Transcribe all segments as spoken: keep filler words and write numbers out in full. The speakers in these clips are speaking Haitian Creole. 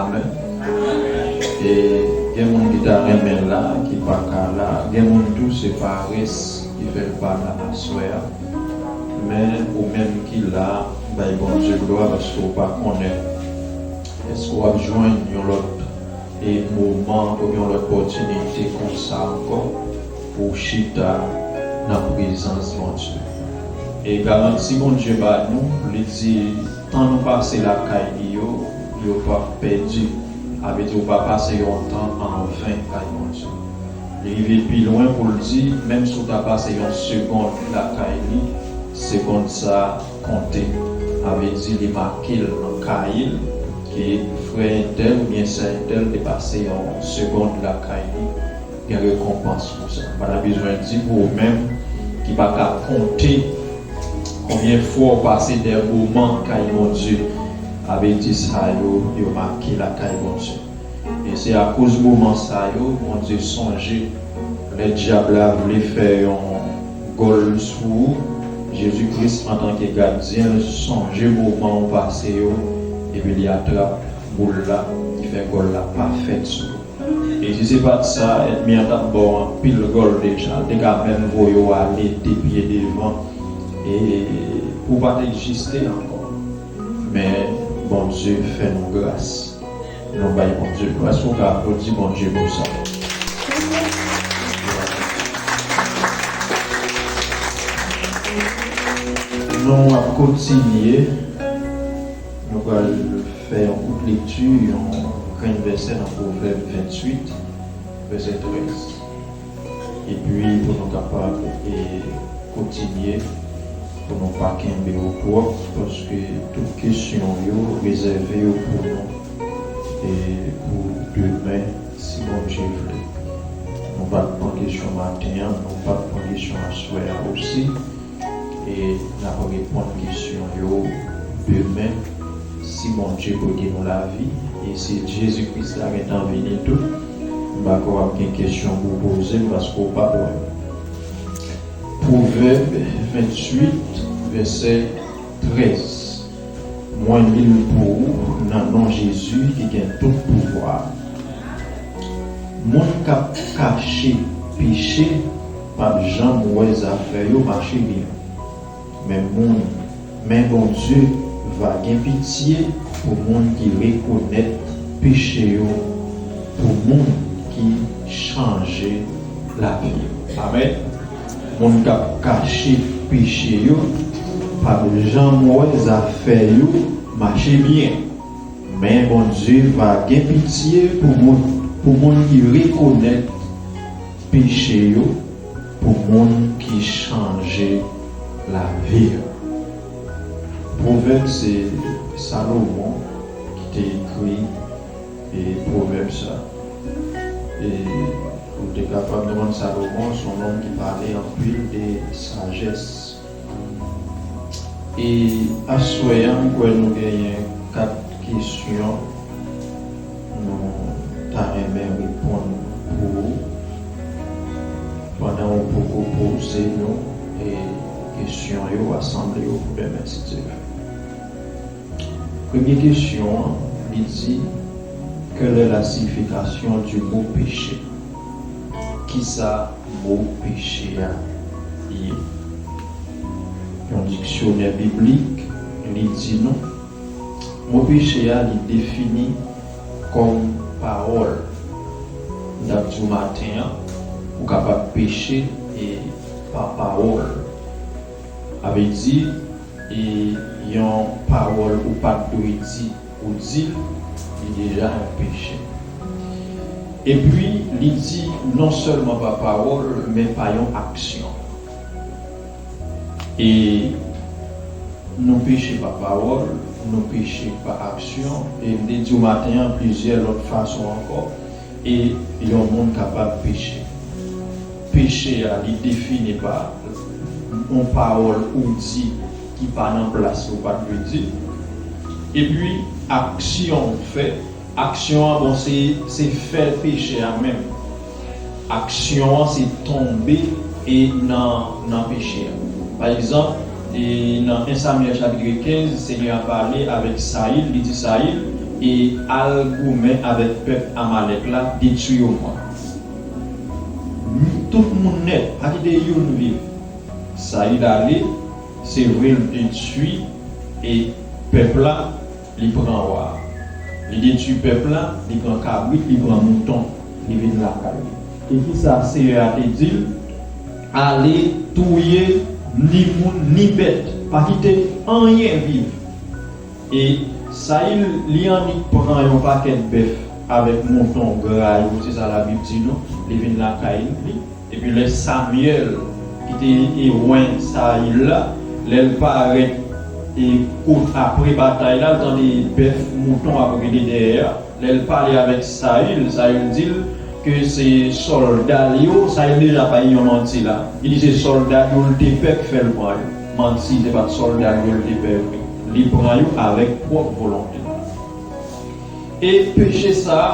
Amèn. E gen moun ki ta renmen la, ki pa ka la. Gen moun tou se parès ki fè l pa la aswè a. Men ou menm ki la, bay Bondye glwa paske w pa konnen èske w ap jwenn yon lòt e moman oubyen yon lòt opòtinite konsa ankò pou w chita nan prezans Bondye. E garanti Bondye ba nou, li di, tan nou pase lakay li yo, yo p ap pèdi. Sa vle di ou pa pase yon tan an ven kay Bondye. Li rive pi lwen pou l di, menm si w ta pase yon segonn lakay li, segonn sa a konte. Sa vle di li make l nan kaye l, ke frè entèl oubyen sè entèl te pase yon segonn lakay li, gen rekonpans pou sa. M pa ta bezwen di pou ou menm ki pa ka konte konbyen fwa w pase dè moman kay Bondye, sa vle di sa yo, yo make lakay Bondye. E se akoz moman sa yo, Bondye sonje lè dyab la vle fè yon gòl sou ou, Jezi Kris antanke gadyen l sonje moman ou pase yo, epi li atrap boul la, li fè gòl la pa fèt sou ou. E si se pa t sa, ènmi an t ap ba w anpil gòl deja, l te ka menm voye w ale de pye devan, e pou w pa t egziste ankò. Men Bondye fè nou gras. Nou bay Bondye glwa. Èske w ka aplodi Bondye pou sa? Nou ap kontinye. Nou pral fè yon kout lekti, yon grenn vèsè nan Pwovèb venntuit, vèsè trèz. Epi pou nou kapab, e, kontinye, pou nou pa kenbe yo twòp, paske tout kesyon yo rezève yo pou nou, e, pou demen, si Bondye vle. Nou pa t pran kesyon maten an, nou pa t pran kesyon aswè a osi. E n ap reponn kesyon yo demen, si Bondye prete nou lavi, e si Jezi Kris la gentan vini tou. M pa kwè w ap gen kesyon pou w poze m, paske w p ap wè m. Pwovèb venntuit, vèsè trèz. Mwen li l pou ou nan non Jezi ki gen tout pouvwa a. Moun k ap kache peche p ap janm wè zafè yo mache byen. Men moun, men Bondye va gen pitye pou moun ki rekonèt peche yo, pou moun ki chanje lavi yo. Amèn. Moun k ap kache peche yo p ap janm wè zafè yo mache byen. Men Bondye va gen pitye pou moun, pou moun ki rekonèt peche yo, pou moun ki chanje lavi yo. Pwovèb, se Salomon ki te ekri, e, pwovèb sa. E ou te kapab jwenn Salomon, se yon nonm ki pale anpil de sajès. E aswè a, m kwè nou genyen kat kesyon nou ta renmen reponn pou ou. Pandan ou poko poze nou, e, kesyon yo, asanble yo pou demen, si Dye vle. Premye kesyon an, li di, quelle est la signification du mot péché? Kisa mo peche a ye? Yon diksyonè biblik, li di nou, mo peche a, li defini kòm pawòl. M t ap di w maten an, ou kapab peche e pa pawòl. Sa vle di, e yon pawòl ou pa t dwe di, ou di l, li deja yon peche. Epi, li di non sèlman pa pawòl, men pa yon aksyon. E nou peche pa pawòl, nou peche pa aksyon, e m te di w maten an plizyè lòt fason ankò, e yon moun kapab peche. Peche a, li defini pa yon pawòl ou di ki pa nan plas ou pa t dwe di. Epi, aksyon ou fè, aksyon an, bon, se, se fè peche a menm. Aksyon an, se tonbe e nan, nan peche a. Pa egzanp, e nan en Samyèl chapit kenz, Senyè a pale avèk Sayil, li di Sayil, e al goumen avèk pèp Amalèk la, detwi yo mwen. Tout moun nèt, pa kite youn viv. Sayil ale, se vre, l detwi e pèp la, li pran wa. Li detwi pèp la, li pran kabrit, li pran mouton, li vin lakay li. E kisa Seyè a te di l? Ale, touye ni moun, ni bèt, pa kite anyen viv. E Sayil, li annik pran yon pakèt bèf avèk mouton gra yo, se sa Labib di nou, li vin lakay li. Epi lè Samyèl, ki te e wen Sayil la, lè l parèt e kout apre batay la, l tande bèf mouton ap rele dèyè a. Lè l pale avèk Sayil, Sayil di l ke se sòlda l yo, Sayil deja bay yon manti la. Li di se sòlda l yo l te pè k fè l pran yo. Manti, se pa t sòlda l yo l te pè vre. Li pran yo avèk pwòp volonte l. E peche sa a,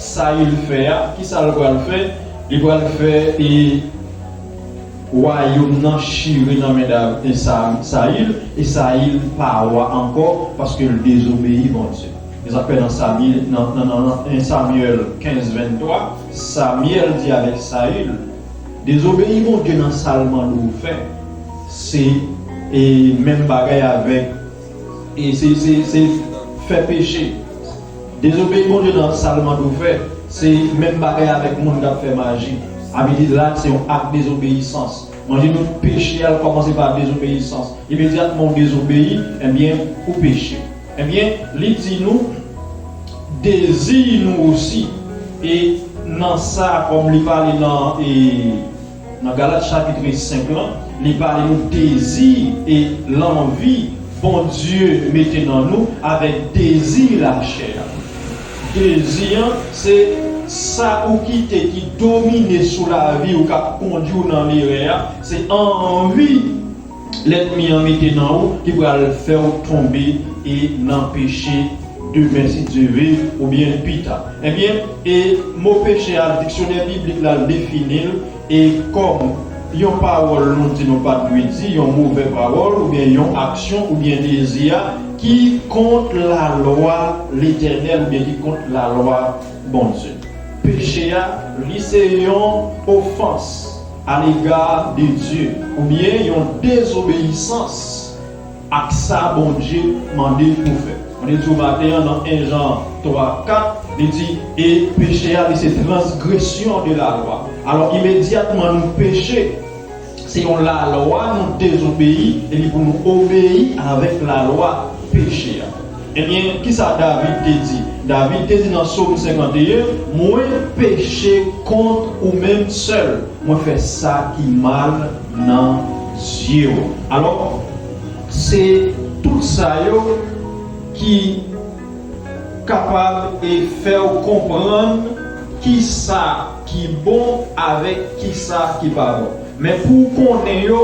Sayil fè a, kisa l pral fè? Li pral fè e wayòm nan chire nan men Da- e Sa- Sayil, e Sayil pa wa ankò, paske l dezobeyi Bondye. E sa k fè nan Samyèl, nan, nan, nan, nan en Samyèl kenz venntwa, Samyèl di avèk Sayil, dezobeyi Bondye nan sa l mande w fè, se e menm bagay avèk e se, se, se fè peche. Dezobeyi Bondye nan sa l mande w fè, se menm bagay avèk moun k ap fè maji. Sa vle di la, se yon ak dezobeyisans. Mwen di nou, peche a, l kòmanse pa dezobeyisans. Imedyatman w dezobeyi, ebyen, ou peche. Ebyen, li di nou, dezi nou osi. E nan sa, kòm li pale nan, e, nan Galat chapit senk lan, li pale nou dezi e lanvi Bondye mete nan nou avèk dezi lachè a. Dezi an, se sa ou kite ki domine sou lavi w, k ap kondui w nan lerè a, se anvi lènmi an mete nan ou ki pral fè w tonbe e nan peche demen, si Dye ve, oubyen pita. Ebyen, e mo peche a, diksyonè biblik la defini l e kòm yon pawòl nou di nou pa t dwe di, yon movè pawòl, oubyen yon aksyon, oubyen dezi a ki kont lalwa Letènèl, oubyen ki kont lalwa Bondye. Peche a, li se yon ofans alega de Dye, oubyen yon dezobeyisans ak sa Bondye mande pou fè. Mwen te di w maten an nan en Jan twa kat, li di, e peche a, li se transgresyon de lalwa. Alò, imedyatman nou peche, se yon lalwa nou dezobeyi, epi pou nou obeyi avèk lalwa peche a. Ebyen, kisa David te di? David te di nan Sòm senkanteyen, mwen peche kont ou menm sèl, mwen fè sa ki mal nan zye w. Alò, se tout sa yo ki kapab e fè w konprann kisa ki bon avèk kisa ki pa bon. Men pou w konnen yo,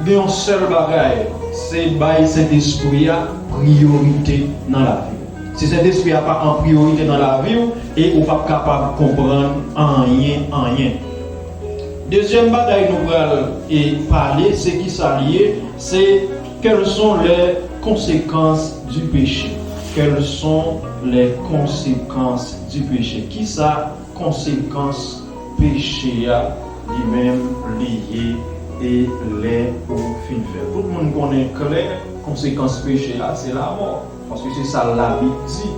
gen yon sèl bagay, se bay Sentespri a priyorite nan lavi w. Si Sentespri a pa an priyorite nan lavi w, e ou p ap kapab konprann anyen, anyen. Dezyèm bagay nou pral e pale, se kisa l ye? Se quelles sont les conséquences du péché? Quelles sont les conséquences du péché? Kisa konsekans peche a li menm li ye, e lè ou fin fè l? Tout moun konnen klè, konsekans peche a se lamò, paske se sa Labib di.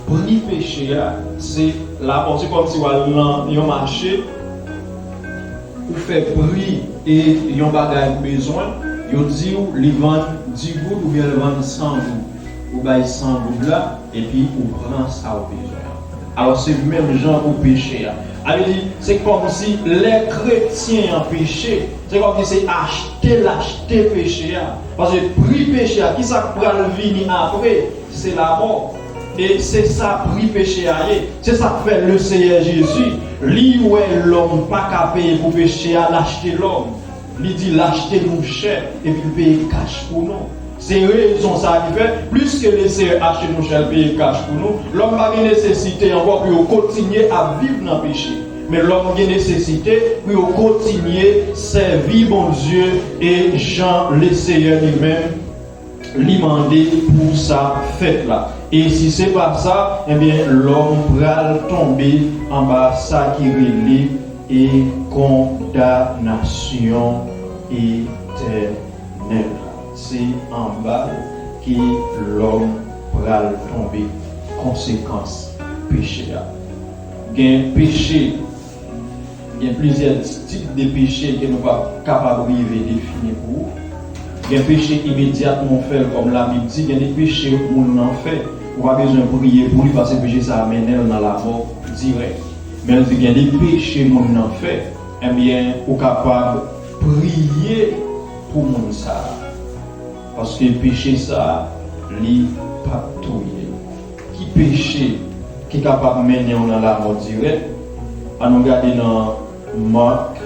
Pri peche a se lamò. Se kòmsi w al nan yon mache, ou fè pri e yon bagay ou bezwen, yo di w li vann dis goud oubyen li vann san goud. Ou bay san goud la, epi ou pran sa ou bezwen an. Alò, se menm jan pou peche a. Sa vle di, se kòmsi lè kretyen an peche, se kòmsi se achte l achte peche a. Paske pri peche a, kisa k pral vini apre? Se lamò. E se sa pri peche a ye. Se sa k fè Leseyè Jezi, li wè lòm pa ka peye pou peche a, l achte lòm. Li di l achte nou chè, epi l peye kach pou nou. Se rezon sa a ki fè, pliske Leseyè achte nou chè, l peye kach pou nou, lòm pa gen nesesite ankò pou yo kontinye ap viv nan peche. Men lòm gen nesesite pou yo kontinye sèvi Bondye e jan Leseyè li menm li mande pou sa fèt la. E si se pa sa, ebyen, lòm pral tonbe anba sa ki rele e kondanasyon etènèl. Se anba l ke lòm pral tonbe, konsekans peche a. Gen peche Gen plizyè tip de peche ke nou p ap kapab rive defini pou ou. Gen peche imedyatman w fè l, kòm Labib di, gen de peche moun nan fè, ou pa bezwen priye pou li, paske peche sa a mennen l nan lamò dirèk. Men l di gen de peche moun nan fè, ebyen, ou kapab priye pou moun sa a. Paske peche sa a, li p ap touye l. Ki peche ki kapab mennen w nan lamò dirèk? Ann nou gade nan Mak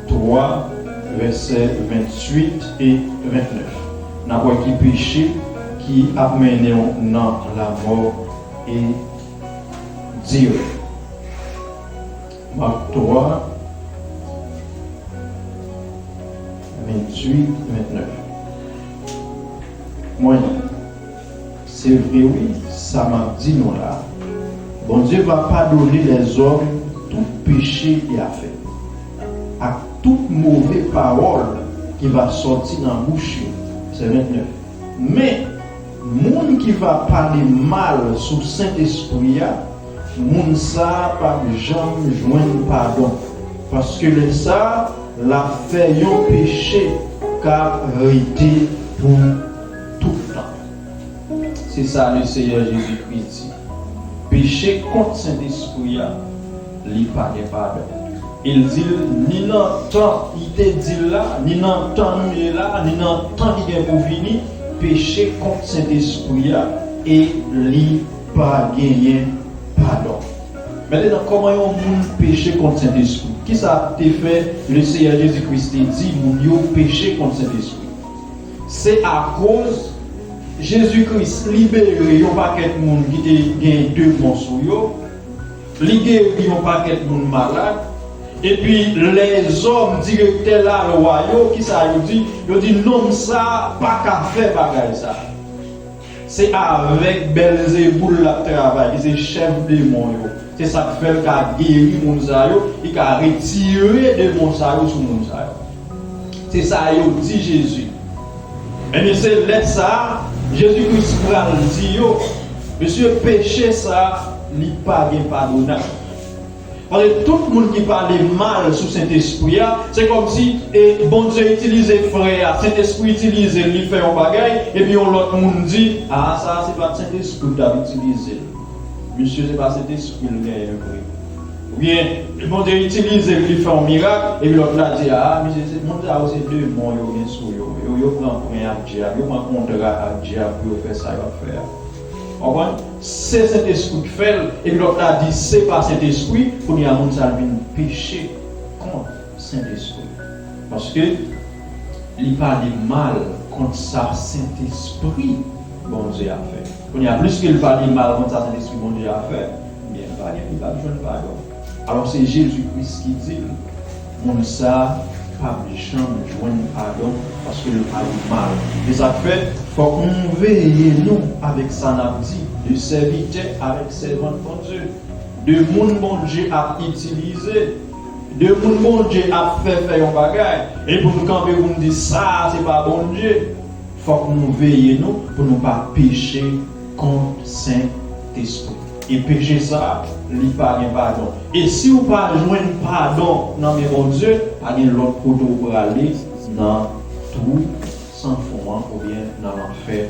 twa, vèsè venntuit e vennèf. N ap wè ki peche ki ap mennen w nan lamò e dirèk. Mak twa, venntuit, vennèf. Mwen, se vre wi, sa m ap di nou la, Bondye va padone lèzòm tout peche y a fè, ak tout move pawòl ki va sòti nan bouch yo. Vèsè vennèf. Men, moun ki va pale mal sou Sentespri a, moun sa a p ap janm jwenn padon, paske lè sa a, l ap fè yon peche k ap rete pou tout tan. Se sa Leseyè Jezikri di. Peche kont Sentespri a, li pa gen padon. E l di l, ni nan tan, li te di l la, ni nan tan nou ye la, ni nan tan ki gen pou vini, peche kont Sentespri a, e li pa genyen padon. Mentenan, kòman yon moun peche kont Sentespri? Kisa te fè Leseyè Jezikri te di moun yo peche kont Sentespri? Se akoz Jezikri libere yon pakèt moun ki te gen demon sou yo, li geri yon pakèt moun malad, epi lèzòm, direktè lalwa yo, kisa yo di? Yo di, nonm sa a pa ka fè bagay sa a. Se avèk Bèlzeboul l ap travay, ki se chèf demon yo. Se sa k fè l ka geri moun sa yo, li ka retire demon sa yo sou moun sa yo. Se sa yo di Jezi. Ebyen, se lè sa a, Jezi Kris pral di yo, mesye, peche sa a, li pa gen padonaj. Paske tout moun ki pale mal sou Sentespri a, se kòmsi, e, Bondye itilize frè a, Sentespri itilize l, li fè yon bagay, epi yon lòt moun di, a, sa a se pa t Sentespri w t ap itilize l. Misye se pa Sentespri l genyen vre. Oubyen, Bondye itilize l, li fè yon mirak, epi lòt la di, a, misye, se, moun sa yo se demon yo gen sou yo. Yo, yo pran pwen ak dyab, yo pran kontra ak dyab pou yo fè sa y ap fè a. W konprann? Se Sentespri k fè l, epi lòt la di se pa Sentespri, kounye a moun sa l vin peche kont Sentespri. Paske li pale mal kont sa Sentespri Bondye a fè. Kounye a, pliske l pale mal kont sa Sentespri Bondye a fè, ebyen, pa gen, li p ap jwenn padon. Alò, se Jezi Kris ki di l, moun sa a p ap janm jwenn padon paske l pale mal. Se sa k fè, fòk nou veye nou avèk sa n ap di de sèvitè avèk sèvant Bondye, de moun Bondye ap itilize, de moun Bondye ap fè fè yon bagay, e pou n kanpe pou n di sa a se pa Bondye. Fòk nou veye nou pou nou pa peche kont Sentespri. E peche sa a, li pa gen padon. E si w pa jwenn padon nan men Bondye, pa gen lòt kote w prale nan twou san fon an oubyen nan lanfè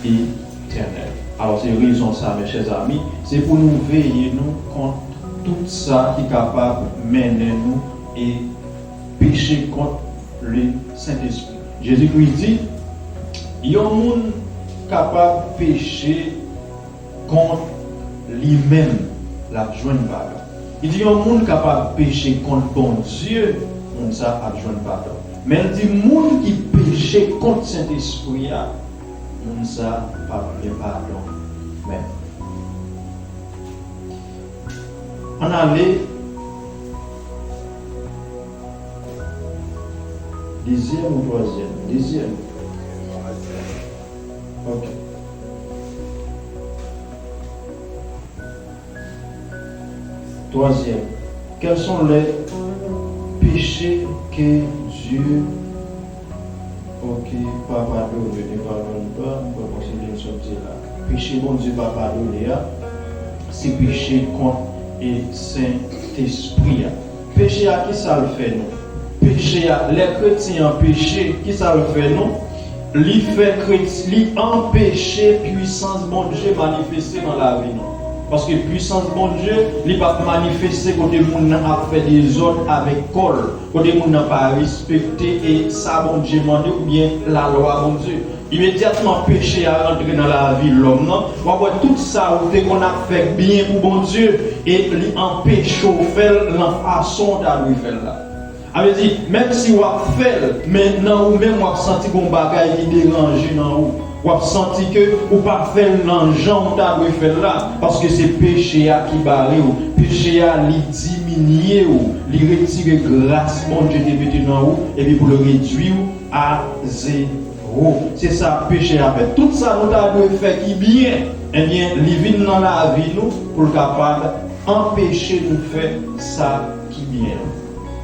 etènèl. Alò, se rezon sa, mes chers amis, se pou nou veye nou kont tout sa ki kapab mennen nou e peche kont le Sentespri. Jezikri di, yon moun kapab peche kont li menm, l ap jwenn padon. Li di, yon moun kapab peche kont Bondye, moun sa ap jwenn padon. Men l di, moun ki peche kont Sentespri a, moun sa p ap gen padon menm. Ann ale. Dezyèm ou twazyèm? Dezyèm. Ok. Troisième, quels sont les péchés que Dieu, ok, pas pardonné, ne pardonne pas, m kwè bon, se li m sot di la. Peche Bondye pa padone a, se peche kont e Sentespri a. Peche a, ki sa l fè nou? Peche a, lè kretyen an peche, ki sa l fè nou? Li fè kret-, li anpeche pwisans Bondye manifeste nan lavi nou. Paske pwisans Bondye, li p ap manifeste kote moun nan ap fè dezòd avèk kò l, kote moun nan pa respekte e sa Bondye mande oubyen lalwa Bondye. Imedyatman peche a rantre nan lavi lòm nan, w ap wè tout sa ou te konn ap fè k byen pou Bondye, e li anpeche w fè l nan fason w ta dwe fè l la. Sa vle di, menm si w ap fè l, men nan ou menm w ap santi gon bagay ki deranje nan ou. W ap santi ke ou pa fè l nan jan w ta dwe fè l la, paske se peche a ki bare w. Peche a, li diminye w, li retire gras Bondye te mete nan ou, epi pou l redwi w a zewo. Se sa peche a fè. Tout sa nou ta dwe fè ki byen, ebyen, li vin nan lavi nou pou l kapab anpeche nou fè sa ki byen an.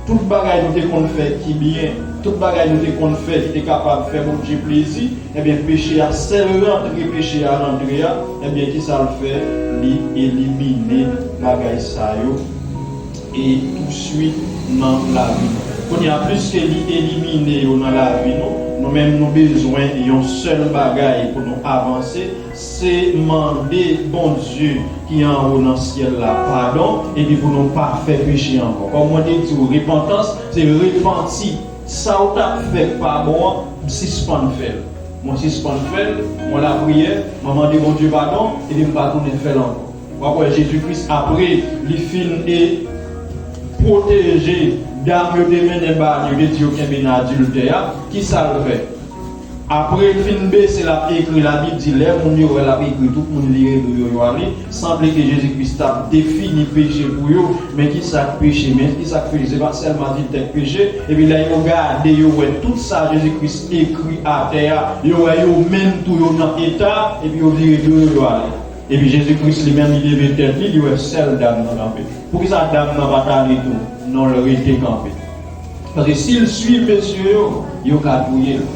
Tout bagay nou te konn fè ki byen, tout bagay nou te konn fè ki te kapab fè Bondye plezi, ebyen, peche a, sèl rantre peche a rantre a, ebyen, ki sa l fè? Li elimine bagay sa yo e touswit nan lavi nou. Kounye a, pliske li elimine yo nan lavi nou, nou menm nou bezwen yon sèl bagay pou nou avanse, se mande Bondye ki anwo nan syèl la padon, epi pou nou pa fè peche ankò. Kòm mwen te di w, repantans, se repanti. Sa w t ap fè k pa bon an, sispann fè l. Mwen sispann fè l, mwen lapriyè, mwen mande Bondye padon, epi m pa tounen fè l ankò. W ap wè Jezi Kris, apre li fin e pwoteje dam yo te mennen ba li, yo te di yo kenbe nan adiltè a, ki sa l fè? Apre l fin bese, l ap ekri, Labib di, lè moun yo wè l ap ekri, tout moun vire do yo, yo ale. Sanble ke Jezi Kris t ap defini peche pou yo. Men ki sa k peche? Men ki sa k peche? Se pa sèlman adiltè k peche. Epi lè yo gade, yo wè tout sa Jezi Kris ekri atè a, yo wè yo menm tou yo nan eta, epi yo vire do yo, yo ale. Epi Jezi Kris li menm, li leve tèt li, li wè sèl dam nan kanpe. Poukisa dam nan pa t ale tou? Non, l rete kanpe. Paske si l swiv mesye yo, yo ka touye l.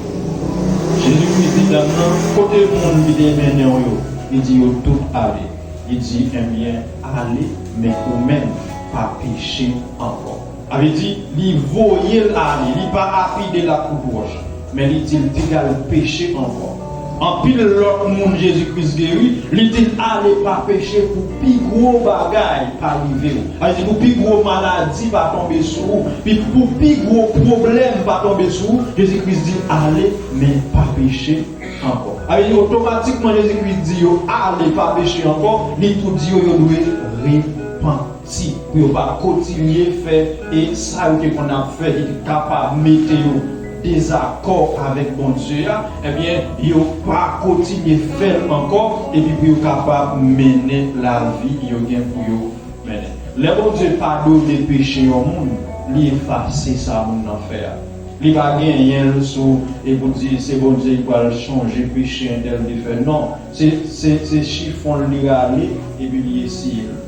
Jezi Kris di dam nan, kote moun ki te mennen w yo? Li di yo tout ale. Li di, ebyen, ale, men ou menm, pa peche ankò. Sa vle di, li voye l ale, li pa lapide l ak kout wòch. Men li di l piga l peche ankò. Anpil lòt moun Jezi Kris geri, li di l ale pa peche pou pi gwo bagay pa rive w. Sa vle di pou pi gwo maladi pa tonbe sou ou, pi, pou pi gwo pwoblèm pa tonbe sou ou, Jezi Kris di l ale, men pa peche ankò. Sa vle di otomatikman Jezi Kris di yo ale pa peche ankò, li tou di yo yo dwe repanti. Pou yo pa kontinye fè e sa yo te konn ap fè ki te kapab mete yo dezakò avèk Bondye a, ebyen, yo pa kontinye fè l ankò, epi pou yo kapab mennen lavi yo gen pou yo mennen. Lè Bondye padone peche yon moun, li efase sa moun nan fè a. Li pa genyen l sou, e pou di se Bondye ki pral chonje peche entèl te fè. Non, se, se, se chifon l li rale, epi li eseye l.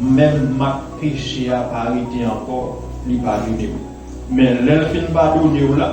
Menm mak peche a pa rete ankò, li padone w. Men lè l fin padone w la,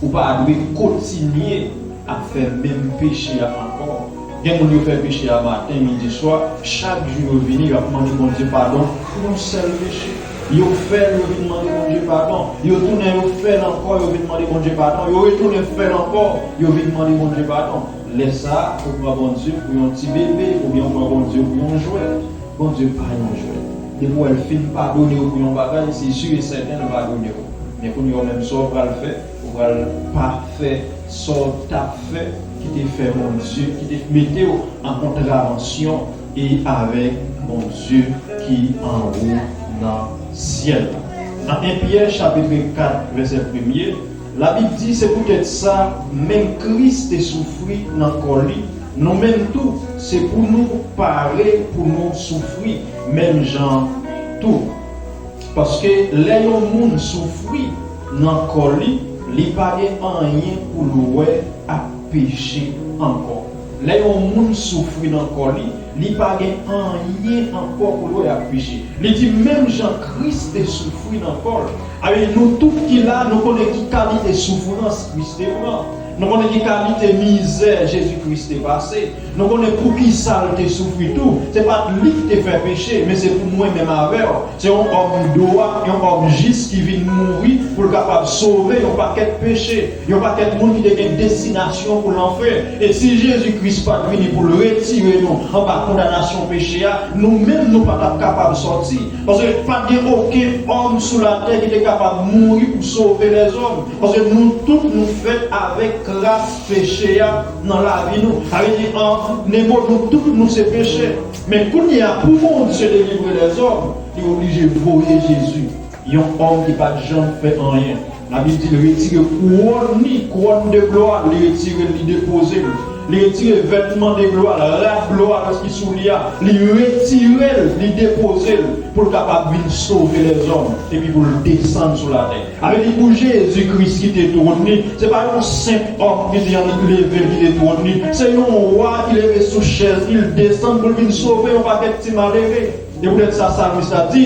ou pa dwe kontinye ap fè menm peche a ankò. Gen moun yo fè peche a maten, midi, swa, chak jou yo vini, y ap mande Bondye padon pou yon sèl peche. Yo fè l, yo vin mande Bondye padon. Yo tounen, yo fè l ankò, yo vin mande Bondye padon. Yo retounen fè l ankò, yo vin mande Bondye padon. Lè sa a, ou pran Bondye pou yon ti bebe, oubyen ou pran Bondye pou yon jwèt. Bondye pa yon jwèt. Depi w wè l fin padone w pou yon bagay, se si e sèten l padone w. Men kounye a w menm, sa w pral fè, ou pral pa fè sa w t ap fè ki te fè Bondye, ki te mete w an kontravansyon e avèk Bondye ki anwo nan syèl la. Nan en Pyè chapit kat vèsè premye, Labib di, se poutèt sa, menm Kris te soufri nan kò li, nou menm tou, se pou nou pare pou nou soufri menm jan tou. Paske lè yon moun soufri nan kò li, li pa gen anyen pou l wè ak peche ankò. Lè yon moun soufri nan kò li, li pa gen anyen ankò pou l wè ak peche. Li di, menm jan Kris te soufri nan kò l. Sa vle di, nou tout ki la, nou konnen ki kalite soufrans Kris te pran. Nou konnen ki kalite mizè Jezi Kris te pase. Nou konnen poukisa l te soufri tou. Se pa t li ki te fè peche, men se pou mwen menm avè w. Se yon òm dwat, yon òm jis ki vin mouri pou l kapab sove yon pakèt peche, yon pakèt moun ki te gen destinasyon pou lanfè. E si Jezi Kris pa t vini pou l retire nou anba kondanasyon peche a, nou menm nou pa t ap kapab sòti. Paske pa t gen okenn òm sou latè ki te kapab mouri pou sove lèzòm. Paske nou tout nou fèt avèk kras peche a nan lavi nou. Sa vle di, an, an mo, nou tout nou se pechè. Men kounye a, pou Bondye delivre lèzòm, li oblije voye Jezi, yon òm ki pa t janm fè anyen. Labib di l retire kouwòn li, kouwòn de glwa, li retire l, li depoze l. Li retire vètman de glwa, rad glwa ki sou li a, li retire l, li depoze l, pou l kapab vin sove lèzòm, epi pou l desann sou latè. Sa vle di pou Jezi Kris kite twòn li, se pa yon senp òm ki te annik leve l kite twòn li. Se yon wa ki leve sou chèz li, l desann pou l vin sove yon pakèt ti malere. E poutèt sa, salmis la di,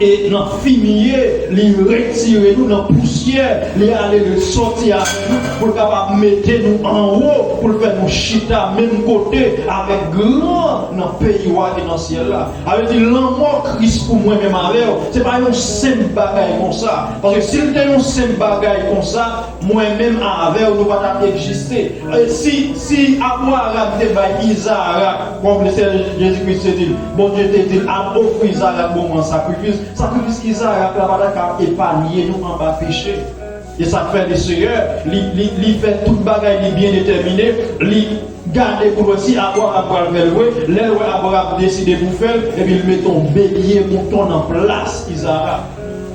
e nan fimye, li retire nou nan pousyè, li ale, li sòti avèk nou, pou l kapab mete nou anwo, pou l fè nou chita menm kote avèk gran nan peyi wa e nan syèl la. Sa vle di, lanmò Kris pou mwen menm avè w, se pa yon senp bagay konsa. Paske si l te yon senp bagay konsa, mwen menm avè w, nou pa t ap egziste. E si, si Abraram te bay Izarak, kòm Senyè Jezi Kris te di l, Bondye te di l, al ofri Izarak ban mwen an sakrifis, sakrifis Izarak la pa ta ka epanye nou anba peche. E sa k fè Lesenyè, li, li, li fè tout bagay li byen detèmine, li gade pou l wè si Abraram pral fè l vre. Lè l wè Abraram deside pou fè l, epi l mete yon belye mouton nan plas Izarak.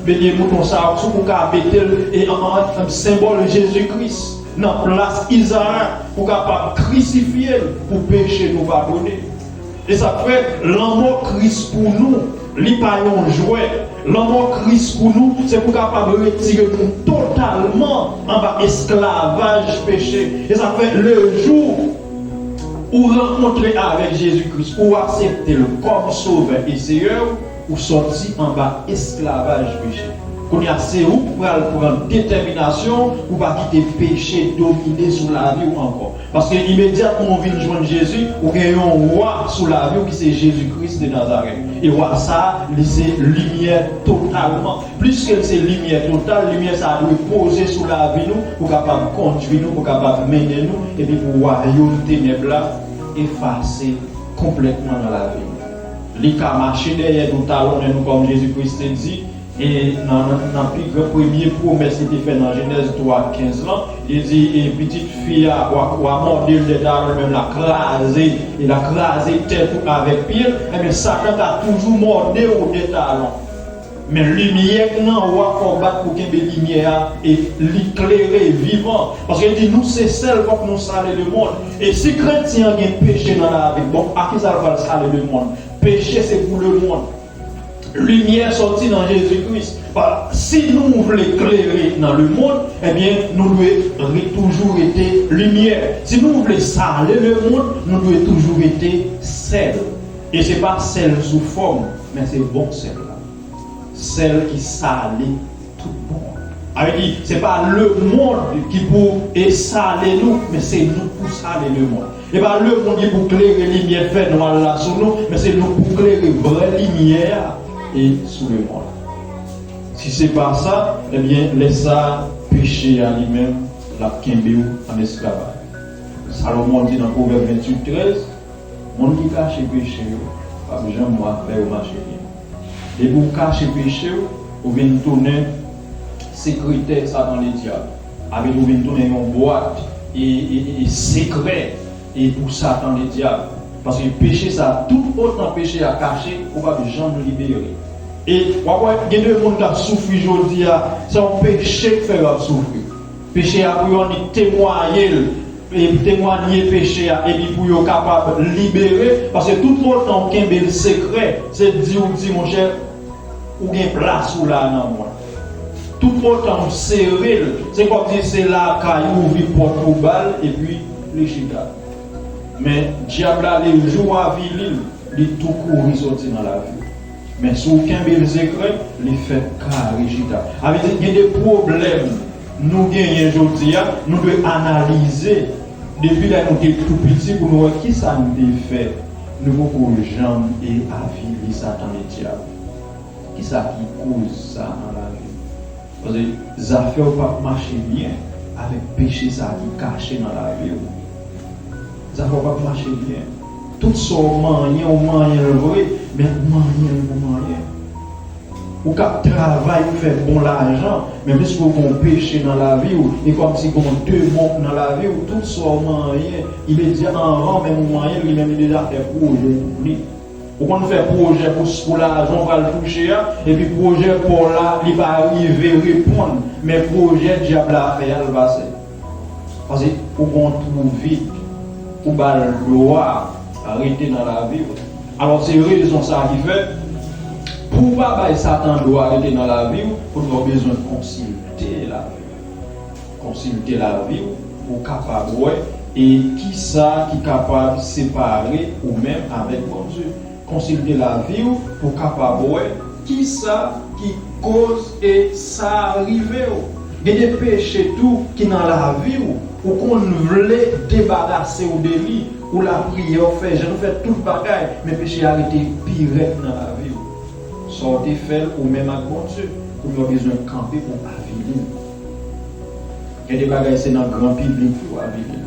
Belye mouton sa a, si w ka mete l e an, an, an senbòl Jezi Kris nan plas Izarak, pou kapab krisifye l, pou peche nou padone. E sa k fè lanmò Kris pou nou, li pa yon jwèt. Lanmò Kris pou nou, se pou kapab retire nou totalman anba esklavaj peche. E sa k fè lejou ou rankontre avèk Jezi Kris, ou aksepte l kòm Sovè e Seyè w, ou sòti anba esklavaj peche. Kounye a, se ou k pral pran detèminasyon pou pa kite peche domine sou lavi w ankò. Paske imedyatman ou vin jwenn Jezi, ou gen yon wa sou lavi w ki se Jezi Kris de Nazarèt. E wa sa a, li se limyè totalman. Pliske l se limyè total, limyè sa a dwe poze sou lavi nou pou kapab kondui nou, pou kapab mennen nou, epi pou wayòm tenèb la efase konplètman nan lavi nou. Li ka mache dèyè nou, talonnen nou, kòm Jezi Kris te di, e nan, nan, nan pi gran premye pwomès li te fè nan Jenèz twa kenz lan, li di, e pitit fi a, w a, w a mòde l dè talon, li menm l a kraze, e l a kraze tèt ou avèk pye l. Ebyen, Satan ka toujou mòde w dè talon. Men limyè k nan ou a, fò w bat pou kenbe limyè a, e li klere, vivan. Paske li di, nou se sèl, fòk nou sale lemonn. E si kretyen an gen peche nan lavi l, bon, a kisa l pral sale lemonn? Peche se pou lemonn. Limyè sòti nan Jezi Kris. Pa, si nou vle klere nan lemonn, ebyen, nou dwe re-, toujou rete limyè. Si nou vle sale lemonn, nou dwe toujou rete sèl. E se pa sèl sou fòm, men se bon sèl la. Sèl ki sale tout bon. Sa vle di, se pa lemonn ki pou e sale nou, men se nou pou sale lemonn. E pa lemonn ki pou klere limyè fènwa l la sou nou, men se nou pou klere vrè limyè a e sou lemonn. Si se pa sa, ebyen, lè sa a, peche a li menm, l ap kenbe w an esklavaj. Salomon di nan Pwovèb venntuit trèz, moun ki kache peche yo p ap janm wè afè yo mache byen. Depi w kache peche w, ou vin tounen sekretè Satan Ledyab. Avèk ou vin tounen yon bwat e, e, e sekrè e pou Satan Ledyab. Paske peche sa, tout otan peche a kache, ou p ap janm libere. E w ap wè, gen de moun k ap soufri jodi a, se yon peche k fè yo ap soufri. Peche a pou yo annik temwaye l, e temwanye peche a, epi pou yo kapab libere, paske tout otan w kenbe l sekrè, se di w di, monchè, ou gen plas ou la nan mwen. Tout otan w sere l, se kòmsi se lakay ou, ouvri pòt ou ba l, epi li chita. Men dyab la, lejou w avili l, li tou kouri soti nan lavi w. Men si w kenbe l sekrè, li fèk kare chita. Sa vle di, gen de pwoblèm nou genyen jodi a, nou dwe analize depi lè nou te tou piti pou nou wè kisa n te fè. Nou poko janm e avili Satan e dyab. Kisa ki koz sa nan lavi w? Paske zafè w p ap mache byen avèk peche sa ki kache nan lavi w. Zafè w p ap mache byen. Tout sa w manyen, w manyen l vre, men w manyen l pou manyen. Ou k ap travay pou fè bon lajan, men piske w gen yon peche nan lavi w, e kòmsi gen yon demon nan lavi w, tout sa w manyen, imedya anvan menm ou manyen l, li menm li deja fè pwojè pou li. Ou konn fè pwojè pou, pou lajan w pral touche a, epi pwojè pa w la, li pa rive reponn, men pwojè dyab la fè a, l pase. Paske ou gen yon twou vid, ou ba l dwa rete nan lavi w. Alò, se rezon sa ki fè, pou w pa bay Satan dwa rete nan lavi w, pou w bezwen konsilte lavi w. Konsilte lavi w pou w kapab wè e kisa ki kapab separe ou menm avèk Bondye. Konsilte lavi w pou w kapab wè kisa ki koz e sa rive w. Gen de peche tou ki nan lavi w, ou konn vle debarase w de li, ou lapriyè, ou fè jèn, ou fè tout bagay, men peche a rete pi rèd nan lavi w. Sa w te fè l ou menm ak Bondye, kounye a w bezwen kanpe pou w avili l. Gen de bagay se nan gran piblik pou w avili l.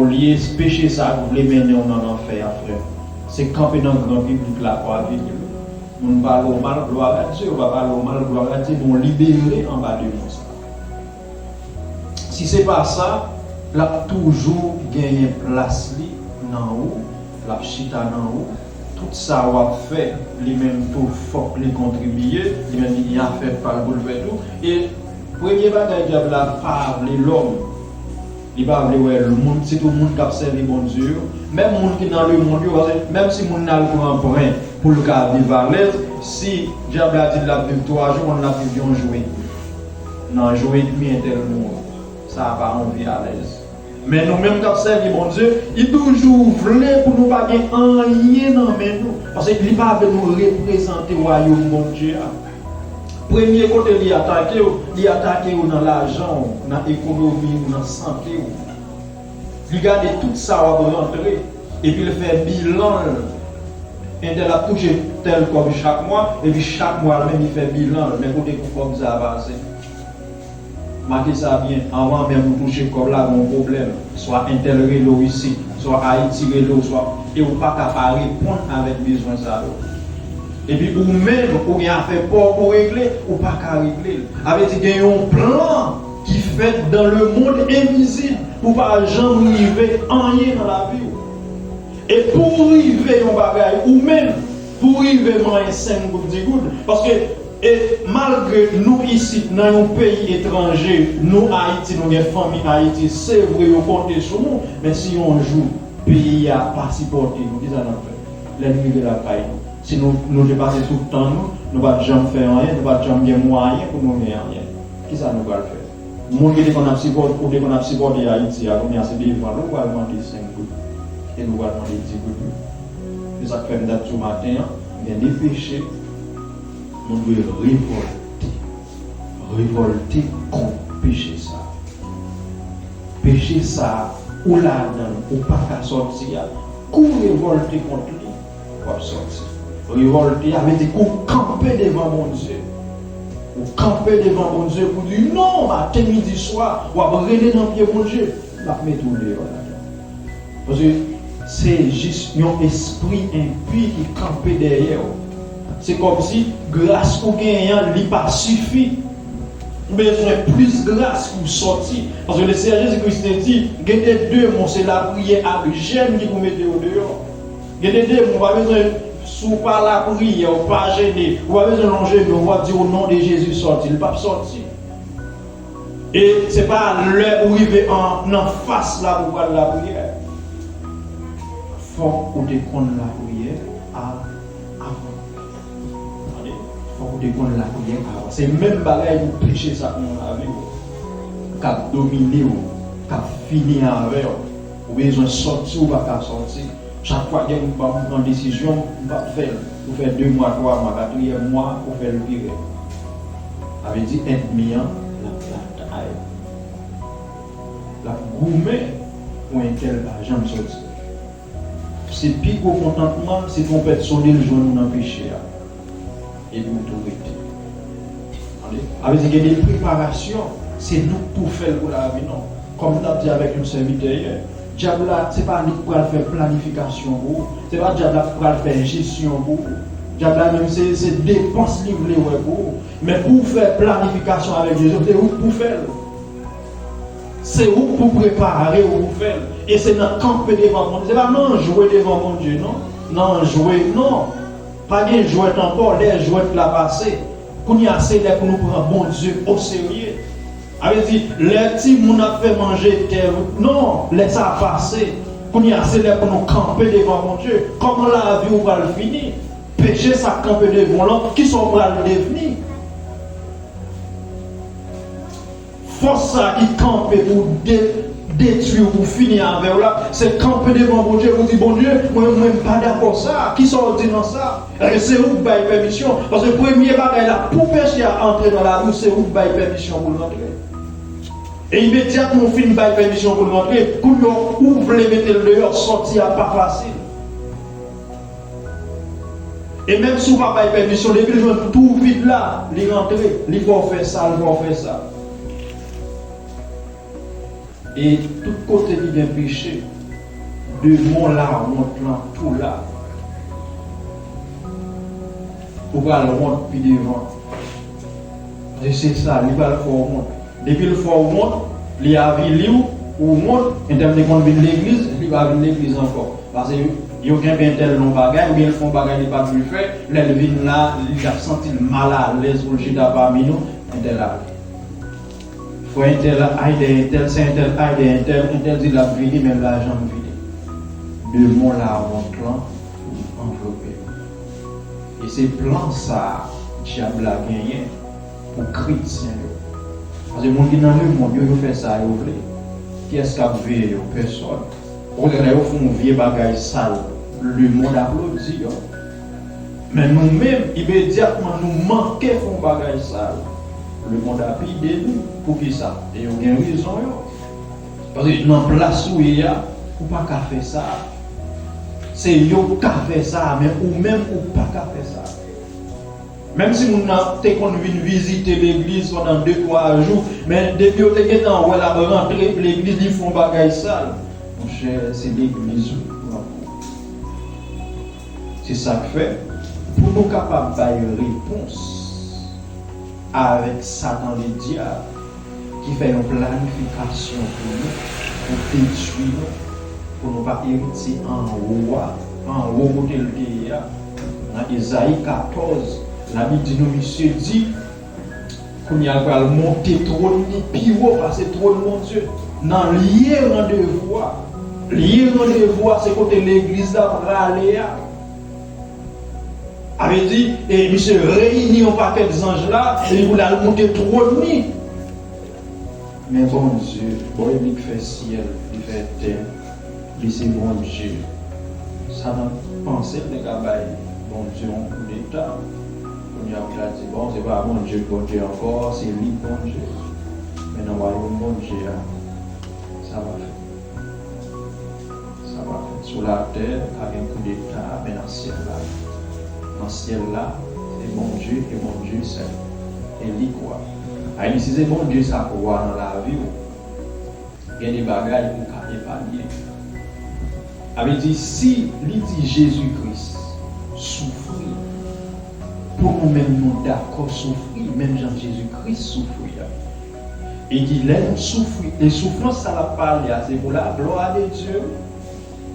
Olye peche sa a vle mennen w nan lanfè a, frè m, se kanpe nan gran piblik la pou w avili l. Moun pale w mal, glwa a Dye, yo pa pale w mal, glwa a Dye, men w libere anba demon sa a. Si se pa sa, l ap toujou genyen plas li nan ou, l ap chita nan ou. Tout sa w ap fè, li menm tou, fòk li kontribye, li menm li gen afè pa l pou l fè tou. E premye bagay dyab la pa vle lòm. Li pa vle wè moun, sitou moun k ap sèvi Bondye yo. Menm moun ki nan lemonn yo, paske menm si moun nan al pran pren pou l ka viv alèz, si dyab la di l ap viv twa jou, konn l ap viv yon jou edmi. Nan jou edmi, entèl mouri. Sa a pa yon vi alèz. Men nou menm k ap sèvi Bondye, li toujou vle pou nou pa gen anyen nan men nou. Paske li pa vle nou reprezante wayòm Bondye a. Premye kote li atake w, li atake w nan lajan w, nan ekonomi w, nan sante w. Li gade tout sa w ap rantre, epi l fè bilan l. Entèl ap touche tèl kòb chak mwa, epi chak mwa l menm li fè bilan l, men kote kòb sa a pase. Make sa byen, anvan menm ou touche kòb la, gen yon pwoblèm. Swa entèl rele w isit, swa Ayiti rele w, swa, e ou pa ka pa reponn avèk bezwen sa yo. Epi ou menm, ou gen afè pa w pou w regle, ou pa ka regle l. Sa vle di gen yon plan ki fèt dans le monde invisible pou pa janm rive anyen nan lavi w. E pou w rive yon bagay, ou menm, pou w rive manyen senk goud, di goud, paske E malgre nou isit nan yon peyi etranje, nou Ayiti, nou gen fanmi Ayiti, se vre yo konte sou nou, men si yon jou peyi a pa sipòte nou, kisa n ap fè? Lè n rive lakay nou, si nou, nou te pase tout tan nou, nou pa t janm fè anyen, nou pa t janm gen mwayen pou nou gen anyen, kisa nou pral fè? Moun ki te konn ap sipòte, ou te konn ap sipòte Ayiti a, kounye a se devan l ou pral mande senk goud, epi ou pral mande di goud wi. Se sa k fè m t ap di w maten an, gen de peche nou dwe revòlte. Revòlte kont peche sa a. Peche sa a, ou ladan l, ou pa ka sòti a, kou revòlte kont li, w ap sòti. Revòlte a vle di kou kanpe devan Bondye. Ou kanpe devan Bondye pou di, non, maten, midi, swa, w ap rele nan pye Bondye, l ap mete w deyò ladan. Paske se jis yon espri enpi ki kanpe dèyè w. Se kòmsi gras ou genyen an, li pa sifi. Ou bezwen plis gras pou w sòti. Paske Leseyè Jezi Kris te di, gen de demon, se lapriyè ak jèn ki pou mete yo deyò. Gen de demon, ou pa bezwen, si w pa lapriyè, ou pa jene, ou pa bezwen lonje men w, w ap di, "O non de Jezi, sòti." Li p ap sòti. E se pa lè ou rive an, nan fas la pou w pral lapriyè. Fòk ou te konn lapriyè a, avan. Tande? Fòk ou te konn lapriyè avan. Se menm bagay pou peche sa k nan lavi w, k ap domine w, k ap fini avè w. Ou bezwen sòti, ou pa ka sòti. Chak fwa gen moun ki ba m pran desizyon, m p ap fè l. Ou fè de mwa, twa mwa, katriyèm mwa, ou fè l vire. Sa vle di ènmi an, l ap batay. L ap goumen pou entèl pa janm sòti. Se pi gwo kontantman, se twonpèt sone, l jwenn ou nan peche a. Epi w tou rete. Tande? Sa vle di gen de preparasyon, se nou k pou fè l pou lavi nou. Kòm m t ap di avèk yon sèvitè yè, dyab la, se pa li k pral fè planifikasyon pou ou. Se pa dyab la k pral fè jesyon pou ou. Dyab la menm, se, se depans li vle wè pou ou. Men pou w fè planifikasyon avèk Jezi, se ou k pou fè l. Se ou k pou prepare w pou fè l. E se nan kanpe devan Bondye. Se pa nan jwe devan Bondye, non. Nan jwe, non. Pa gen jwèt ankò, lè jwèt la pase. Kounye a, se lè pou nou pran Bondye oserye. Sa vle di, lè timoun ap fè manje tè, non, lè sa a pase. Kounye a, se lè pou nou kanpe devan Bondye. Kòman lavi w pral fini? Peche sa k kanpe devan w lan, kisa w pral devni? Fòs sa a ki kanpe pou de-, detwi w, pou fini avè w la, se kanpe devan Bondye, pou di, "Bondye, mwen, mwen m pa dakò sa. Kisa w di nan sa?" E se ou k bay pèmisyon. Paske premye bagay la, pou peche a antre nan lavi w, se ou k bay pèmisyon pou l rantre. E imedyatman w fin bay pèmisyon pou l rantre, kounye a ou vle mete l deyò, sòti a pa fasil. E menm si w pa bay pèmisyon, depi l jwenn tou vid la, li rantre, li fè w fè sa, li fè w fè sa. E tout kote ki gen peche, demon lawont lan tou la. Ou pral wont pi devan. E se sa, li pral fè w wont. Depi l fè w wont, li avili w, ou wont, entèl te konn vin legliz, li pa vin legliz ankò. Paske yo kenbe entèl nan yon bagay, oubyen l fè yon bagay li pa dwe fè, lè l vin la, li ap santi l malalèz pou l chita pami nou, entèl ale. Frè entèl al dèyè entèl, sè entèl al dèyè entèl, entèl di l ap vini, men l pa janm vini. Demon lawont lan anvlope l. E se plan sa a dyab la genyen pou kretyen yo. Paske moun ki nan lemonn yo, yo fè sa yo vle. Kiyès k ap veye yo? Pèsòn. Okontrè, lè yo fè yon vye bagay sal, lemonn aplodi yo. Men nou menm, imedyatman nou manke fè yon bagay sal, lemonn ap ide nou. Poukisa? E yo gen rezon yo. Paske nan plas ou ye a, ou pa ka fè sa. Se yo k ka fè sa, men ou menm, ou pa ka fè sa. Menm si moun nan te konn vin vizite legliz pandan de, twa jou, men depi yo te gentan wè l ap rantre legliz, li fè yon bagay sal, monchè, se legliz ou pran pou ou. Se sa k fè, pou nou kapab bay repons avèk Satan ledyab, ki fè yon planifikasyon pou nou, pou detwi nou, pou nou pa eritye anwo a, anwo kote l te ye a. Nan Ezayi katòz, Labib di nou, misye di, kounye a l pral monte twòn li pi wo pase twòn Bondye. Nan lye randevou a, lye randevou a, se kote legliz la prale a. Sa vle di, e, misye reyini yon pakèt zanj la, epi pou l al moute twòn li. Men Bondye, bon, e li k fè syèl, li fè tè, li se Bondye. Satan panse l te ka bay Bondye yon koudeta. Kounye a, pou l ta di, bon, se pa Bondye k Bondye ankò, se li k Bondye. Men nan wayòm Bondye a, sa pa fèt. Sa pa fèt. Sou latè, pa gen koudeta, men nan syèl la. Nan syèl la, se Bondye e Bondye sèl. E li k wa. Sa vle di, si se Bondye sa k wa nan lavi w, gen de bagay ou ka epanye. Sa vle di, si li di Jezi Kris soufri, pou nou menm nou dakò soufri, menm jan Jezi Kris soufri a. E di lè nou soufri, e soufrans sa l ap pale a, se pou laglwa de Dye.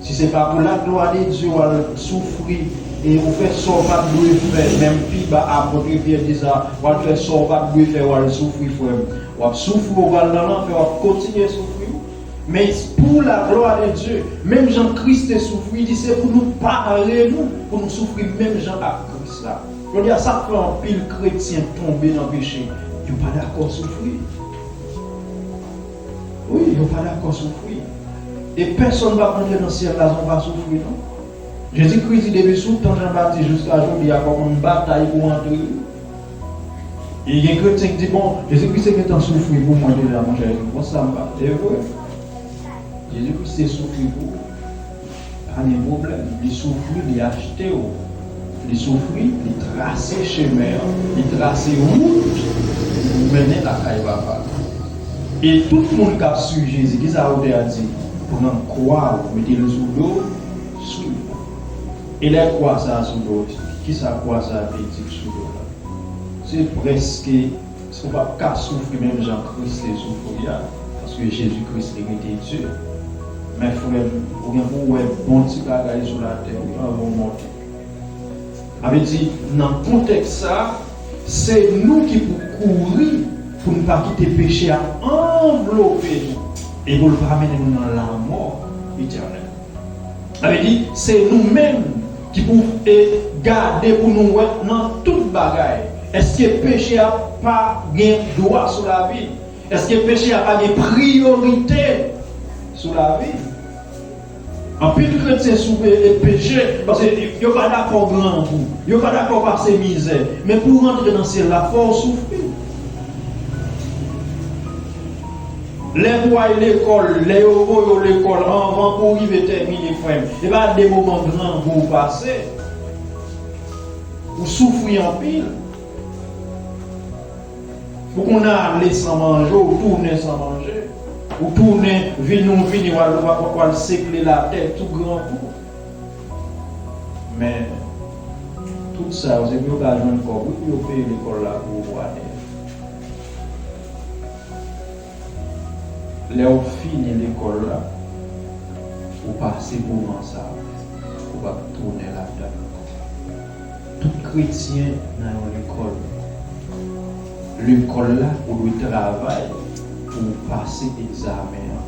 Si se pa pou laglwa de Dye, w al soufri, e ou fè sa w pa t dwe fè, menm pi ba apot Pyè di sa, w al fè sa w pa t dwe fè, w al soufri, frè m. W ap soufri, ou pral nan lanfè, w ap kontinye soufri. Men pou laglwa de Dye, menm jan Kris te soufri, li di se pou nou pare nou, pou nou soufri menm jan ak Kris la. Jodi a, sa k fè anpil kretyen tonbe nan peche, yo pa dakò soufri. Wi, yo pa dakò soufri. E pèsonn p ap rantre nan syèl la san w pa soufri, non. Jezi Kris di depi sou tan Jan Batis jiska jodi a, fò w konn batay pou w antre. E gen kretyen ki di, bon, Jezi Kris te gentan soufri pou mwen deja, monchè. Bon, sa m pa. E vre. Jezi Kris te soufri pou ou. Pa gen pwoblèm. Li soufri, li achte w. Li soufri, li trase chemen an, li trase wout pou mennen lakay Papa. E tout moun k ap swiv Jezi, kisa otè a di? Pran kwa w, mete l sou do w, swiv mwen. E lè kwa sa a sou do w, kisa kwa sa a te di sou do w la? Se prèske, ou p ap ka soufri menm jan Kris te soufri a, paske Jezi Kris li rete Dye. Men frè m, ou gen pou w wè bon ti bagay sou latè wi, anvan w monte. Sa vle di, nan kontèks sa a, se nou ki pou kouri pou n pa kite peche a anvlope nou e pou l pa mennen nou nan lanmò etènèl. Sa vle di, se nou menm ki pou, e, gade pou nou wè nan tout bagay, èske peche a pa gen dwa sou lavi n? Èske peche a pa gen priyorite sou lavi n? Anpil kretyen sou, e, e, peche, paske yo pa dakò grangou, yo pa dakò pase mizè. Men pou w rantre nan syèl la, fò w soufri. Lè pou w al lekòl, lè yo voye w lekòl, anvan pou w rive tèmine, frè m, e pa de moman grangou w pase. Ou soufri anpil. Ou konn ale san manje, ou tounen san manje. Ou tounen, vini, ou vini, w al, w al, w al sekle latè, tou grangou. Men, tout sa yo, se pou yo ka jwenn kòb, wi, pou yo peye lekòl la pou ou ane a. Lè w fini lekòl la, ou pase moman sa a, ou p ap tounen ladan l ankò. Tout kretyen nan yon lekòl. Lekòl la, ou dwe travay pou w pase egzamen an.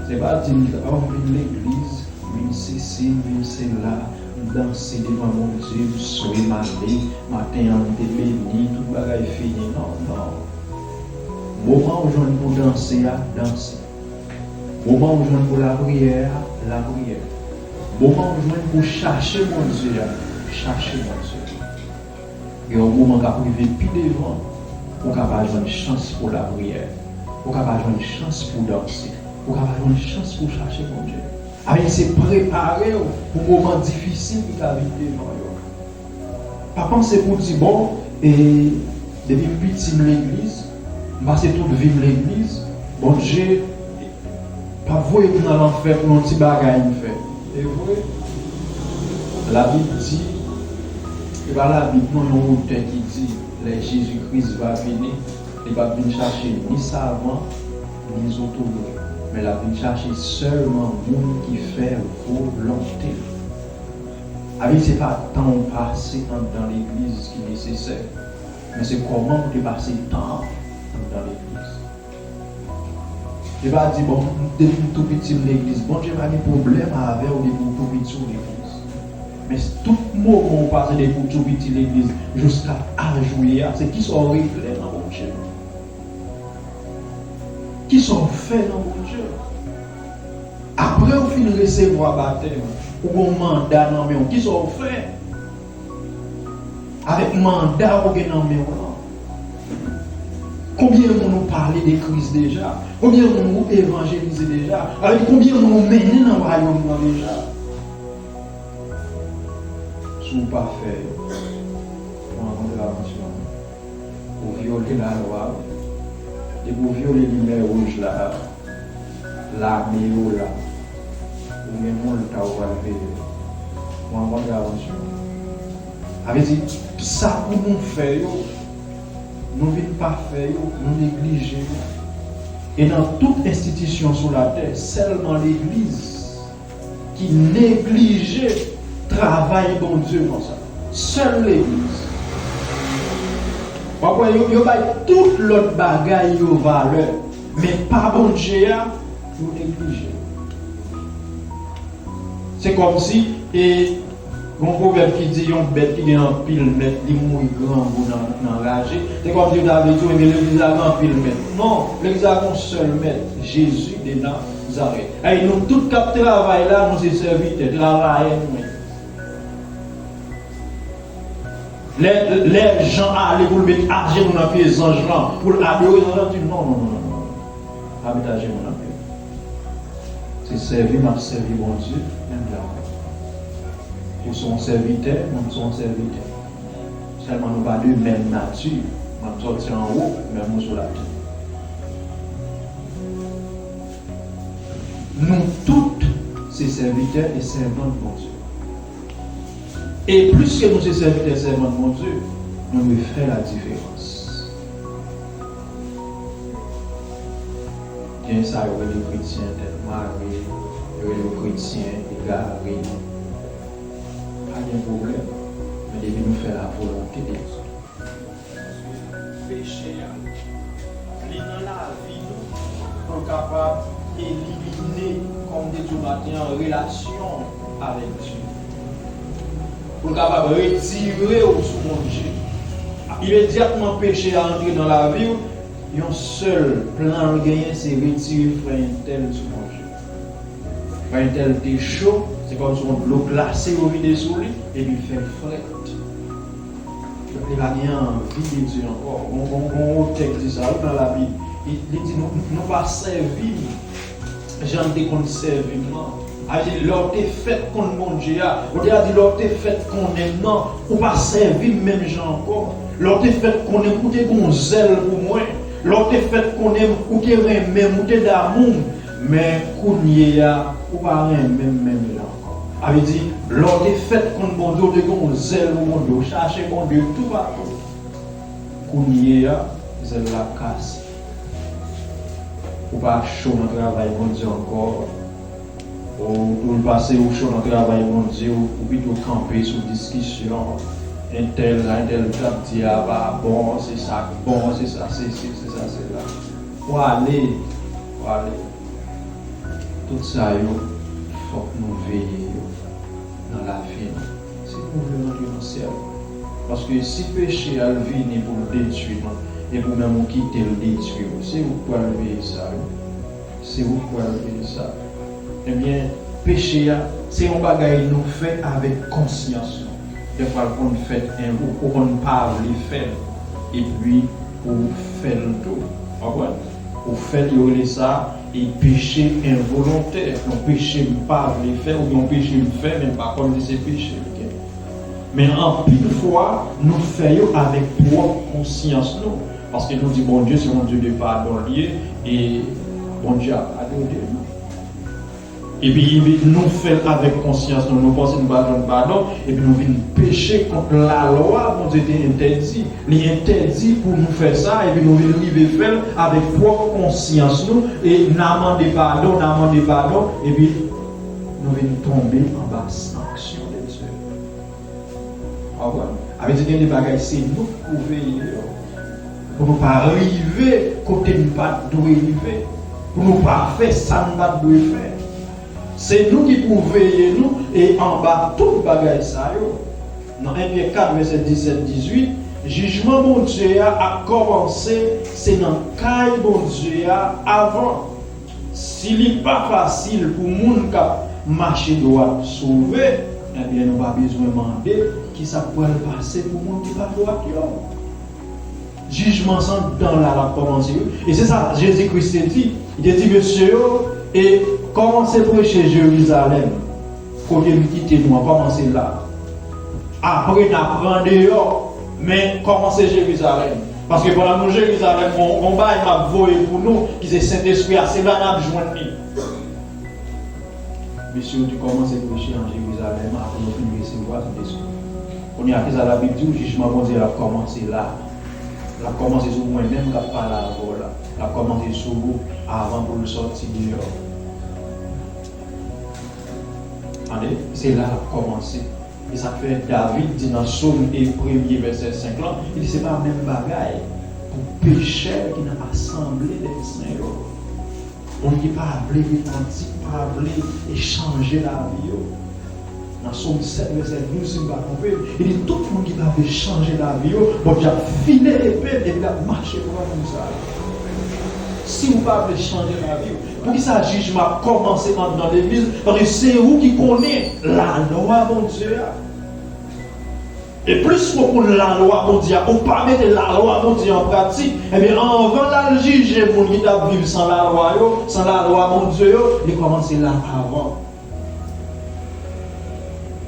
Se pa di m, "Oh, m vin legliz, vin sesi, vin sela, m danse devan Bondye, m swe, m ale, maten an m te beni, tout bagay fini." Non, non. Moman w jwenn pou danse a, danse. Moman w jwenn pou lapriyè a, lapriyè. Moman w jwenn pou chache Bondye a, chache Bondye. Gen yon moman k ap rive pi devan, ou ka pa jwenn chans pou lapriyè, ou ka pa jwenn chans pou danse, ou ka pa jwenn chans pou chache Bondye. Avèk se prepare w pou moman difisil ki ka vin devan yo. Pa panse pou di, "Bon, e, depi m piti m legliz, m pase tout vi m legliz, Bondye p ap voye m nan lanfè pou yon ti bagay m fè." E vre, Labib di, e pa Labib non, yon otè ki di, lè Jezi Kris va vini, li p ap vin chache ni savan, ni zotobre, men l ap vin chache sèlman moun ki fè volonte l. Sa vle di se pa tan w pase anndan legliz ki nesesè, men se kòman w te pase tan an anndan legliz. Li pa di, "Bon, depi m tou piti m legliz." Bondye pa gen pwoblèm avè w depi w tou piti w legliz. Men tout moman w pase depi w tou piti legliz jiska aj ou ye a, se kisa w regle nan Bondye. Kisa w fè nan Bondye? Apre w fin resevwa batèm, ou gen yon manda nan men w, kisa w fè avèk manda w gen nan men w lan? Konbyen moun ou pale de Kris deja? Konbyen moun ou evanjelize deja? Avèk konbyen moun ou mennen nan wayòm nan deja? Si w pa fè yo, w an kontravansyon. Ou vyole lalwa, depi w vyole limyè wouj la, lame yo la, ou gen moun ta w pral peye. Ou an kontravansyon. Sa vle di, sa pou nou fè yo, nou vin pa fè yo, nou neglije yo. E nan tout enstitisyon sou latè, sèlman legliz ki neglije travay Bondye konsa. Sèl legliz. W ap wè yo, yo bay tout lòt bagay yo valè, men pa Bondye a, yo neglije. Se kòmsi, e, gon pwovèb ki di yon bèt ki gen anpil mèt, li mouri grangou nan, nan raje. Se kòmsi yo ta vle di, "Ebyen, legliz la gen anpil mèt." Non, legliz la gen yon sèl mèt, Jezi de Naz-, Nazarèt. Ey, nou tout k ap travay la, nou se sèvitè, travayè nou ye. Lè, lè Jan ale pou l met ajenou nan pye zanj lan, pou l adore zanj lan, di non, non, non, non, non. Pa met ajenou nan pye. Se sèvi m ap sèvi Bondye, menm jan. Ou se yon sèvitè, mwen se yon sèvitè. Sèlman nou pa de menm nati. Mwen m sòti anwo, men ou sou latè. Nou tout se sèvitè e sèvant Bondye. E pliske nou se sèvitè e sèvant Bondye, nou dwe fè ladiferans. Gen sa yo rele kretyen tèt mare, yo rele yo kretyen egare. Pa gen pwoblèm, men depi nou fè lavolonte de Dye. Paske peche a, li nan lavi nou pou l kapab elimine, kòm m te di w maten an, relasyon avèk Dye. Pou l kapab retire w sou Bondye. Imedyatman peche a antre nan lavi w, yon sèl plan l genyen, se retire frè entèl sou Bondye. Frè entèl te cho, se kòmsi yon dlo glase yo vide sou li, epi l fè l frèt. Li pa gen anvi de Dye ankò. Gon, gon, gon otè ki di sa, wi, nan Labib. Li, li di nou, nou pa sèvi m jan n te konn sèvi m nan. Sa vle di, lè w te fèt konn Bondye a, ou te ka di lè w te fèt konnen m nan, ou pa sèvi m menm jan ankò. Lè w te fèt konnen m, ou te gon zèl pou mwen. Lè w te fèt konnen m, ou te renmen m, ou te damou m. Men kounye a, ou pa renmen m menm jan ankò. Sa vle di, lè w te fèt konn Bondye, ou te gen yon zèl pou Bondye, ou chache Bondye toupatou. Kounye a, zèl la kase. Ou pa cho nan travay Bondye ankò. Ou, ou pase ou cho nan travay Bondye, ou, ou pito kanpe sou diskisyon. Entèl, entèl t ap di a pa bon, se sa k bon, se sa, se, se, se sa, se la. Ou ale, ou ale. Tout sa yo, fòk nou veye yo nan lavi nou. Si nou vle rantre nan syèl. Paske si peche a l vini pou l detwi nou, epi ou menm ou kite l detwi ou, se ou k pral veye sa yo. Se ou k pral veye sa. Ebyen, peche a, se yon bagay nou fè avèk konsyans nou. Dèfwa l konn fèt en, ou, ou konn pa vle fè l, epi ou fè l tou. Konprann? Ou fè l, yo rele sa e peche envolontè, yon peche m pa vle fè, oubyen yon peche m fè, men m pa konn si se peche l ye. Men anpil fwa, nou fè yo avèk pwòp konsyans nou. Paske nou di Bondye se yon Dye de padon l ye, e Bondye ap padone nou. Epi, epi nou fè l avèk konsyans nou, nou panse nou pa jwenn padon, epi nou vin peche kont lalwa Bondye te entèdi. Li entèdi pou nou fè sa, epi nou vin rive fè l avèk pwòp konsyans nou, e n a mande padon, n a mande padon, epi nou vin tonbe anba sanksyon de Dye. Konprann? Sa vle di gen de bagay se nou k pou veye yo. Pou nou pa rive kote n pa t dwe rive. Pou nou pa fè sa n pa t dwe fè. Se nou ki pou veye nou e anba tout bagay sa yo. Nan en Pyè kat, vèsè disèt, dizuit, jijman Bondye a ap kòmanse, se nan kay Bondye a avan. Si li pa fasil pou moun k ap mache dwat sove, ebyen, nou pa bezwen mande kisa k pral pase pou moun ki pa dwat yo. Jijman sa anndan la, l ap kòmanse, wi. E se sa Jezi Kris te di. Li te di mesye yo, e kòmanse preche Jerizalèm, kote m kite nou an, kòmanse la. Apre, n ap pran deyò, men kòmanse Jerizalèm. Paske pandan nou Jerizalèm, gon, gon bagay m ap voye pou nou, ki se Sentespri a, se la n ap jwenn li. Mesye yo te kòmanse preche an Jerizalèm, apre yo fin resevwa Sentespri. Kounye a, kisa Labib di w? Jijman Bondye a ap kòmanse la. L ap kòmanse sou mwen menm k ap pale avè w la. L ap kòmanse sou ou avan pou l sòti deyò. Tande? Se la l ap kòmanse. E sa k fè David di nan Sòm e premye vèsè senk lan, li di se pa menm bagay pou pechè ki nan asanble dè sen yo. Moun ki pa vle repanti, pa vle e chanje lavi yo. Nan Sòm sèt vèsè douz, si m pa twonpe, li di tout moun ki pa vle chanje lavi yo, Bondye ap file epe l epi l ap mache pran moun sa yo. Si w pa vle chanje lavi w, poukisa jijman ap kòmanse anndan legliz? Paske se ou ki konnen lalwa Bondye a. E plis ou konn lalwa Bondye a, ou pa mete lalwa Bondye an pratik, ebyen, anvan l al jije moun ki t ap viv san lalwa yo, san lalwa Bondye yo, li kòmanse la avan.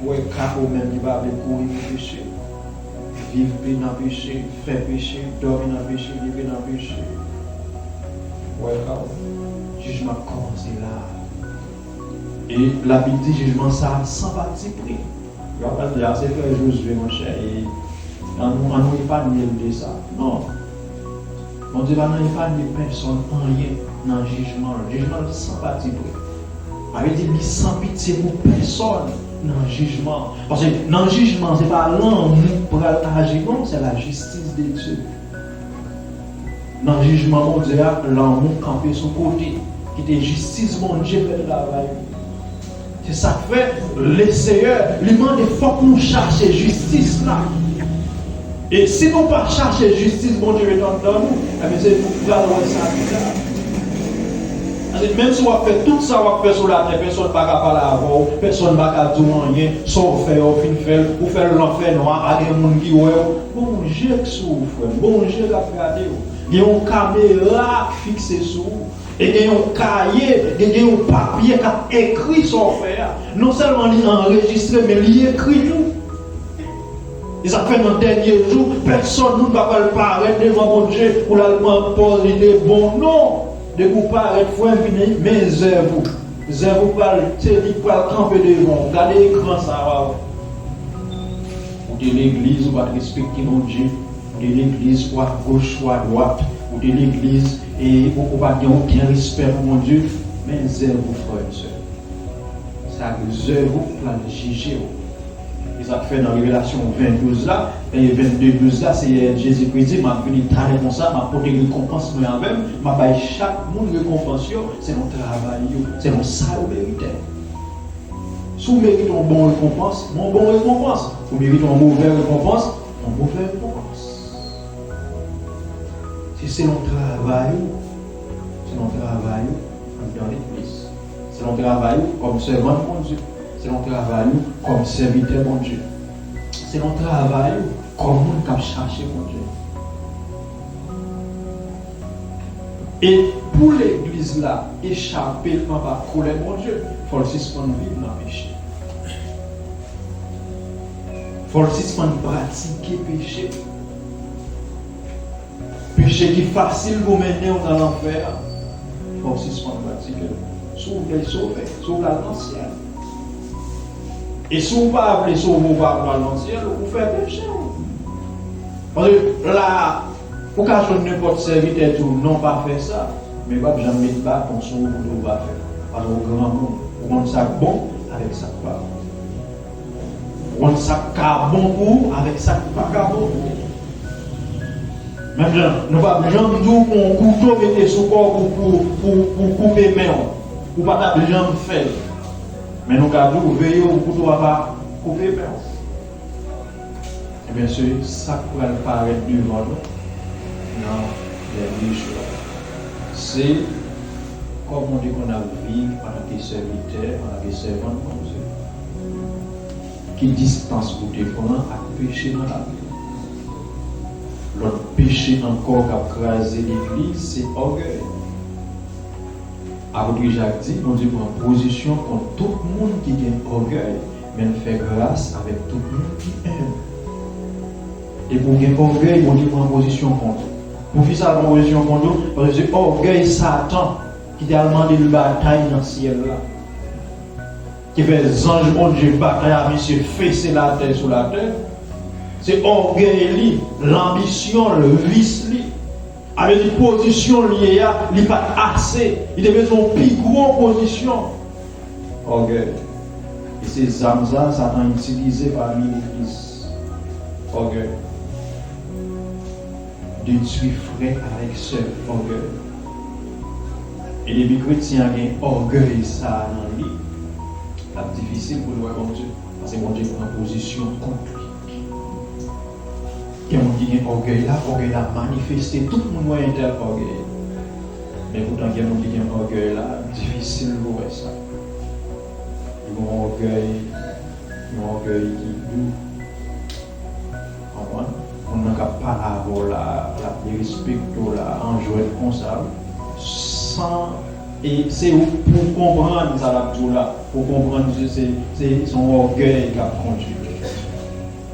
Ou wè ka ou menm ki pa vle kouri pou peche, viv pi nan peche, fè peche, dòmi nan peche, leve nan peche. Ou wè ka ou, jijman ap kòmanse la. E Labib di jijman sa a san patipri. Yo ap di, "A, se frè Jozye, monchè, e ann nou, ann nou epanye l de sa." Non. Bondye pa nan epanye pèsonn anyen nan jijman l. Jijman l san patipri. Sa vle di li san pitye pou pèsonn nan jijman. Paske nan jijman, se pa lanmou k pral aji, non, se lajistis de Dye. Nan jijman Bondye a, lanmou kanpe sou kote, kite jistis Bondye fè travay li. Se sa k fè, Leseyè, li mande fòk nou chache jistis la. E si nou pa chache jistis Bondye met anndan nou, ebyen, se nou k pral wè sa pita. Paske menm si w ap fè tout sa w ap fè sou latè, pèsonn pa ka pale avè w, pèsonn pa ka di w anyen, sa w fè a, w fin fè l, ou fè l nan fènwa, pa gen moun ki wè w. Gon je k sou ou, frè m, gon je k ap gade w. Gen yon kamera k fikse sou ou. E gen yon kaye, gen, gen yon papye k ap ekri sa w fè a. Non sèlman li anrejistre, men li ekri tou. E sa k fè nan dènye jou, pèsonn moun pa pral parèt devan Bondye pou l al pran pòz li te bon. Non! Depi w parèt, frè m, vini, men zèv ou. Zèv ou pral, se li k pral kanpe devan w. Gade ekran sa a, w a wè. Ou te legliz, ou pa t respekte Bondye. Ou te legliz, ou agoch, ou adwat. Ou te legliz, e ou, ou pa t gen okenn respè pou Bondye. Men zèv ou, frè e sè. Se ak zèv ou k pral jije w. E sa k fè nan Revelasyon ven douz la, e vennde douz la, Seyè Jezikri di, "M ap vini talè konsa, m ap pote rekonpans mwen avè m, m ap bay chak moun rekonpans yo selon travay yo, selon sa yo merite." Si w merite yon bon rekonpans, yon bon rekonpans. Si w merite yon move rekonpans, yon move rekonpans. Se selon travay ou, selon travay ou anndan legliz. Selon travay ou kòm sèvant Bondye. Selon travay ou kòm sèvitè Bondye. Selon travay ou kòm moun k ap chache Bondye. E pou legliz la echape anba kolè Bondye, fò l sispann viv nan peche. Fò l sispann pratike peche. Peche ki fasil pou mennen w nan lanfè a, fò w sispann pratike l. Si w vle sove, si w vle al nan syèl. E si w pa vle sove, w pa vle al nan syèl, ou fè peche w. Paske la, ou ka jwenn nenpòt sèvitè di w, "Non, pa fè sa." Men l p ap janm met baton sou ou pou di w pa fè l. Paske w granmoun, ou konn sa k bon avèk sa k pa bon. Ou konn sa k ka bon pou ou avèk sa k pa ka bon pou ou. Menm jan, nou p ap janm di w pran yon kouto mete sou kò w pou, pou, pou, pou koupe men w. Ou pa t ap janm fè l. Men nou ka di w, "Veye w, kouto a pa koupe men w." Ebyen, se sa k pral parèt devan nou nan dènye jou a. Se kòman w te konn ap viv antanke sèvitè, antanke sèvant Bondye. Ki distans ou te pran ak peche nan lavi w? Lòt peche ankò k ap kraze legliz, se ògèy. Apot Jak di, Bondye pran pozisyon kont tout moun ki gen ògèy, men l fè gras avèk tout moun ki enb. Depi w gen ògèy, Bondye pran pozisyon kont ou. Poukisa l pran pozisyon kont ou? Paske se ògèy Satan ki te al mande l batay nan syèl la. Ki fè zanj Bondye batay a misye fese latè sou latè. Se ògèy li, lanbisyon l, vis li. Sa vle di pozisyon l ye a, li pa t ase. Li te bezwen yon pi gwo pozisyon. Ògèy. E se zam sa a Satan itilize pami legliz. Ògèy. Detwi frè avèk sè ògèy. E depi kretyen an gen ògèy sa a nan li, l ap difisil pou l wè Bondye, paske Bondye pran pozisyon kont li. Gen moun ki gen ògèy la, ògèy la manifeste, tout moun wè entèl ògèy. Men poutan, gen moun ki gen ògèy la, difisil pou wè sa. Li gen yon ògèy, yon ògèy ki dou. Konprann? Moun nan k ap pale avè w la, l ap derespekte w la, an jwèt konsa, san, e se ou pou konprann sa l ap di w la, pou konprann se, se, se, se yon ògèy k ap kondui l.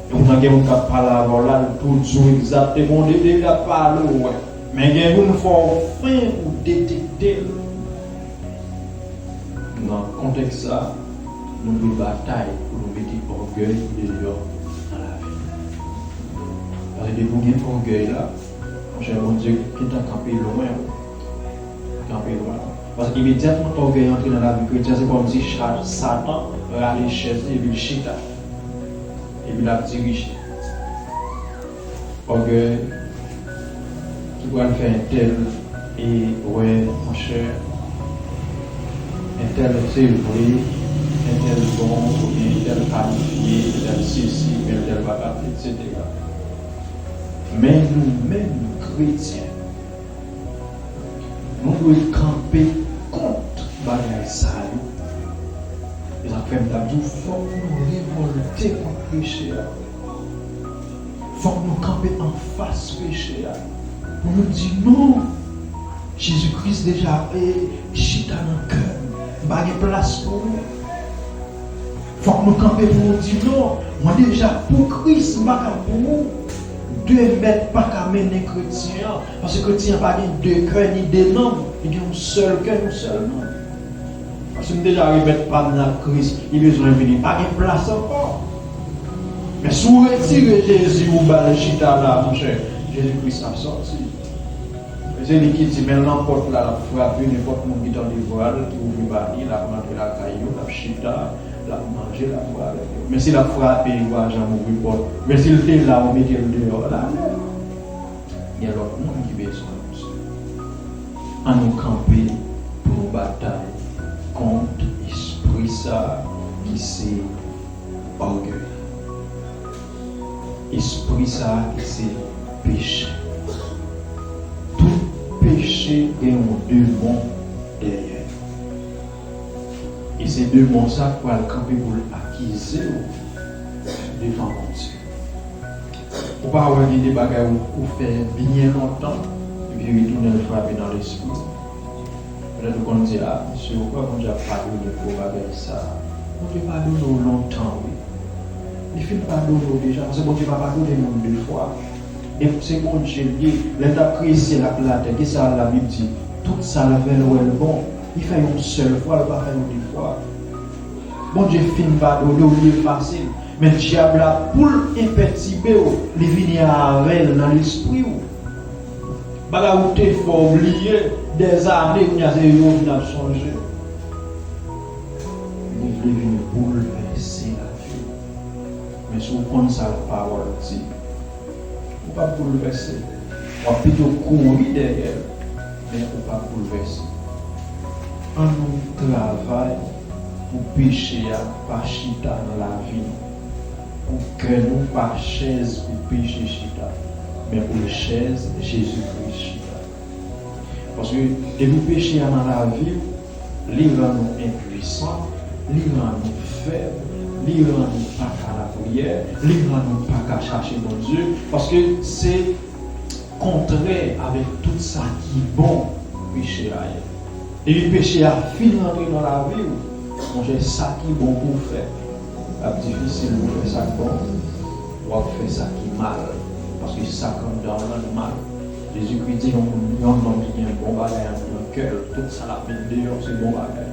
E poutan gen moun k ap pale avè w la, l tou di w egzakteman, depi l ap pale, w wè. Men gen moun fò w fen pou detekte l. Nan kontèks sa, nou dwe batay pou nou mete ògèy deyò nan lavi nou. Paske depi w gen ògèy la, monchè, Bondye gentan kanpe lwen w. Kanpe lwen w. Paske imedyatman ògèy antre nan lavi kretyen, se kòmsi cha-, Satan rale chèz li epi l chita. Epi l ap dirije. Ògèy ki pral fè entèl, e wè, monchè, entèl se vre, entèl bon, oubyen entèl kalifye, entèl sesi, oubyen entèl patati, etsetera. Men nou menm, kretyen, nou dwe kanpe kont bagay sa yo. E sa k fè m t ap di w, fòk nou revòlte kont peche a. Fòk nou kanpe anfas peche a. Pou nou di non. Jezi Kris deja, e, chita nan kè m. M pa gen plas pou ou. Fòk nou kanpe pou nou di non. Mwen deja pou Kris, m pa ka pou ou. De mèt pa ka mennen kretyen an. Paske kretyen an pa gen de kè ni de nanm. Li gen yon sèl kè, yon sèl nanm. Paske m deja remèt pa m nan Kris, li bezwen vini. Pa gen plas ankò. Men si w retire Jezi, ou ba l chita la, monchè, Jezi Kris ap sòti. E se li ki di, men nan pòt la, l ap frape, nenpòt moun ki tande vwa l, ki ouvri ba li, l ap rantre lakay yo, l ap chita, l ap manje, l ap bwè avèk yo. Men si l ap frape, yo pa janm ouvri pòt. Men si l te la, ou mete l deyò, l ale. Gen lòt moun ki bezwen nou. Ann nou kanpe pou nou batay kont espri sa ki se ògèy. Espri sa ki se peche. Tout peche gen yon demon dèyè. E se demon sa k pral kanpe pou l akize w devan Bondye. Ou pa wè gen de bagay ou, ou fè byen lontan, epi retounen l frape nan lespri w. Petèt ou konn di, a, si ou kwè Bondye ap padone pou bagay sa, Bondye padone w lontan, wi. Li fin padone w deja, paske Bondye pa padone moun de fwa. E se Bondye l ye. Lè l t ap kreye syèl ak latè, kisa Labib di? Tout sa l fè, l wè l bon. Li fè yon sèl fwa, l pa fè yo de fwa. Bondye fin padone w, li efase l. Men dyab la, pou l enpètibe w, li vini avè l nan lespri w. Bagay ou te fè w bliye, dèzane, kounye a se yo vin ap sonje. Li vle vin boulvèse lavi w. Men si w konn sa lapawòl di, ou p ap boulvèse. W ap pito kouri dèyè l, men ou p ap boulvèse. Ann nou travay pou peche a pa chita nan lavi nou. Pou kè nou pa chèz pou peche chita, men pou l chèz Jezi Kris chita. Paske depi peche a nan lavi w, li rann ou enpwisan, li rann ou fèb, li rann ou pa ka lapriyè, li rann ou pa ka chache Bondye, paske se kontrè avèk tout sa ki bon peche a ye. Depi peche a fin rantre nan lavi w, monchè, sa ki bon pou w fè, l ap difisil pou w fè sa k bon, w ap fè sa ki mal, paske sa k anndan w lan li mal. Jezikri di yon moun, yon nonm ki gen bon bagay anndan kè l, tout sa l ap met deyò se bon bagay.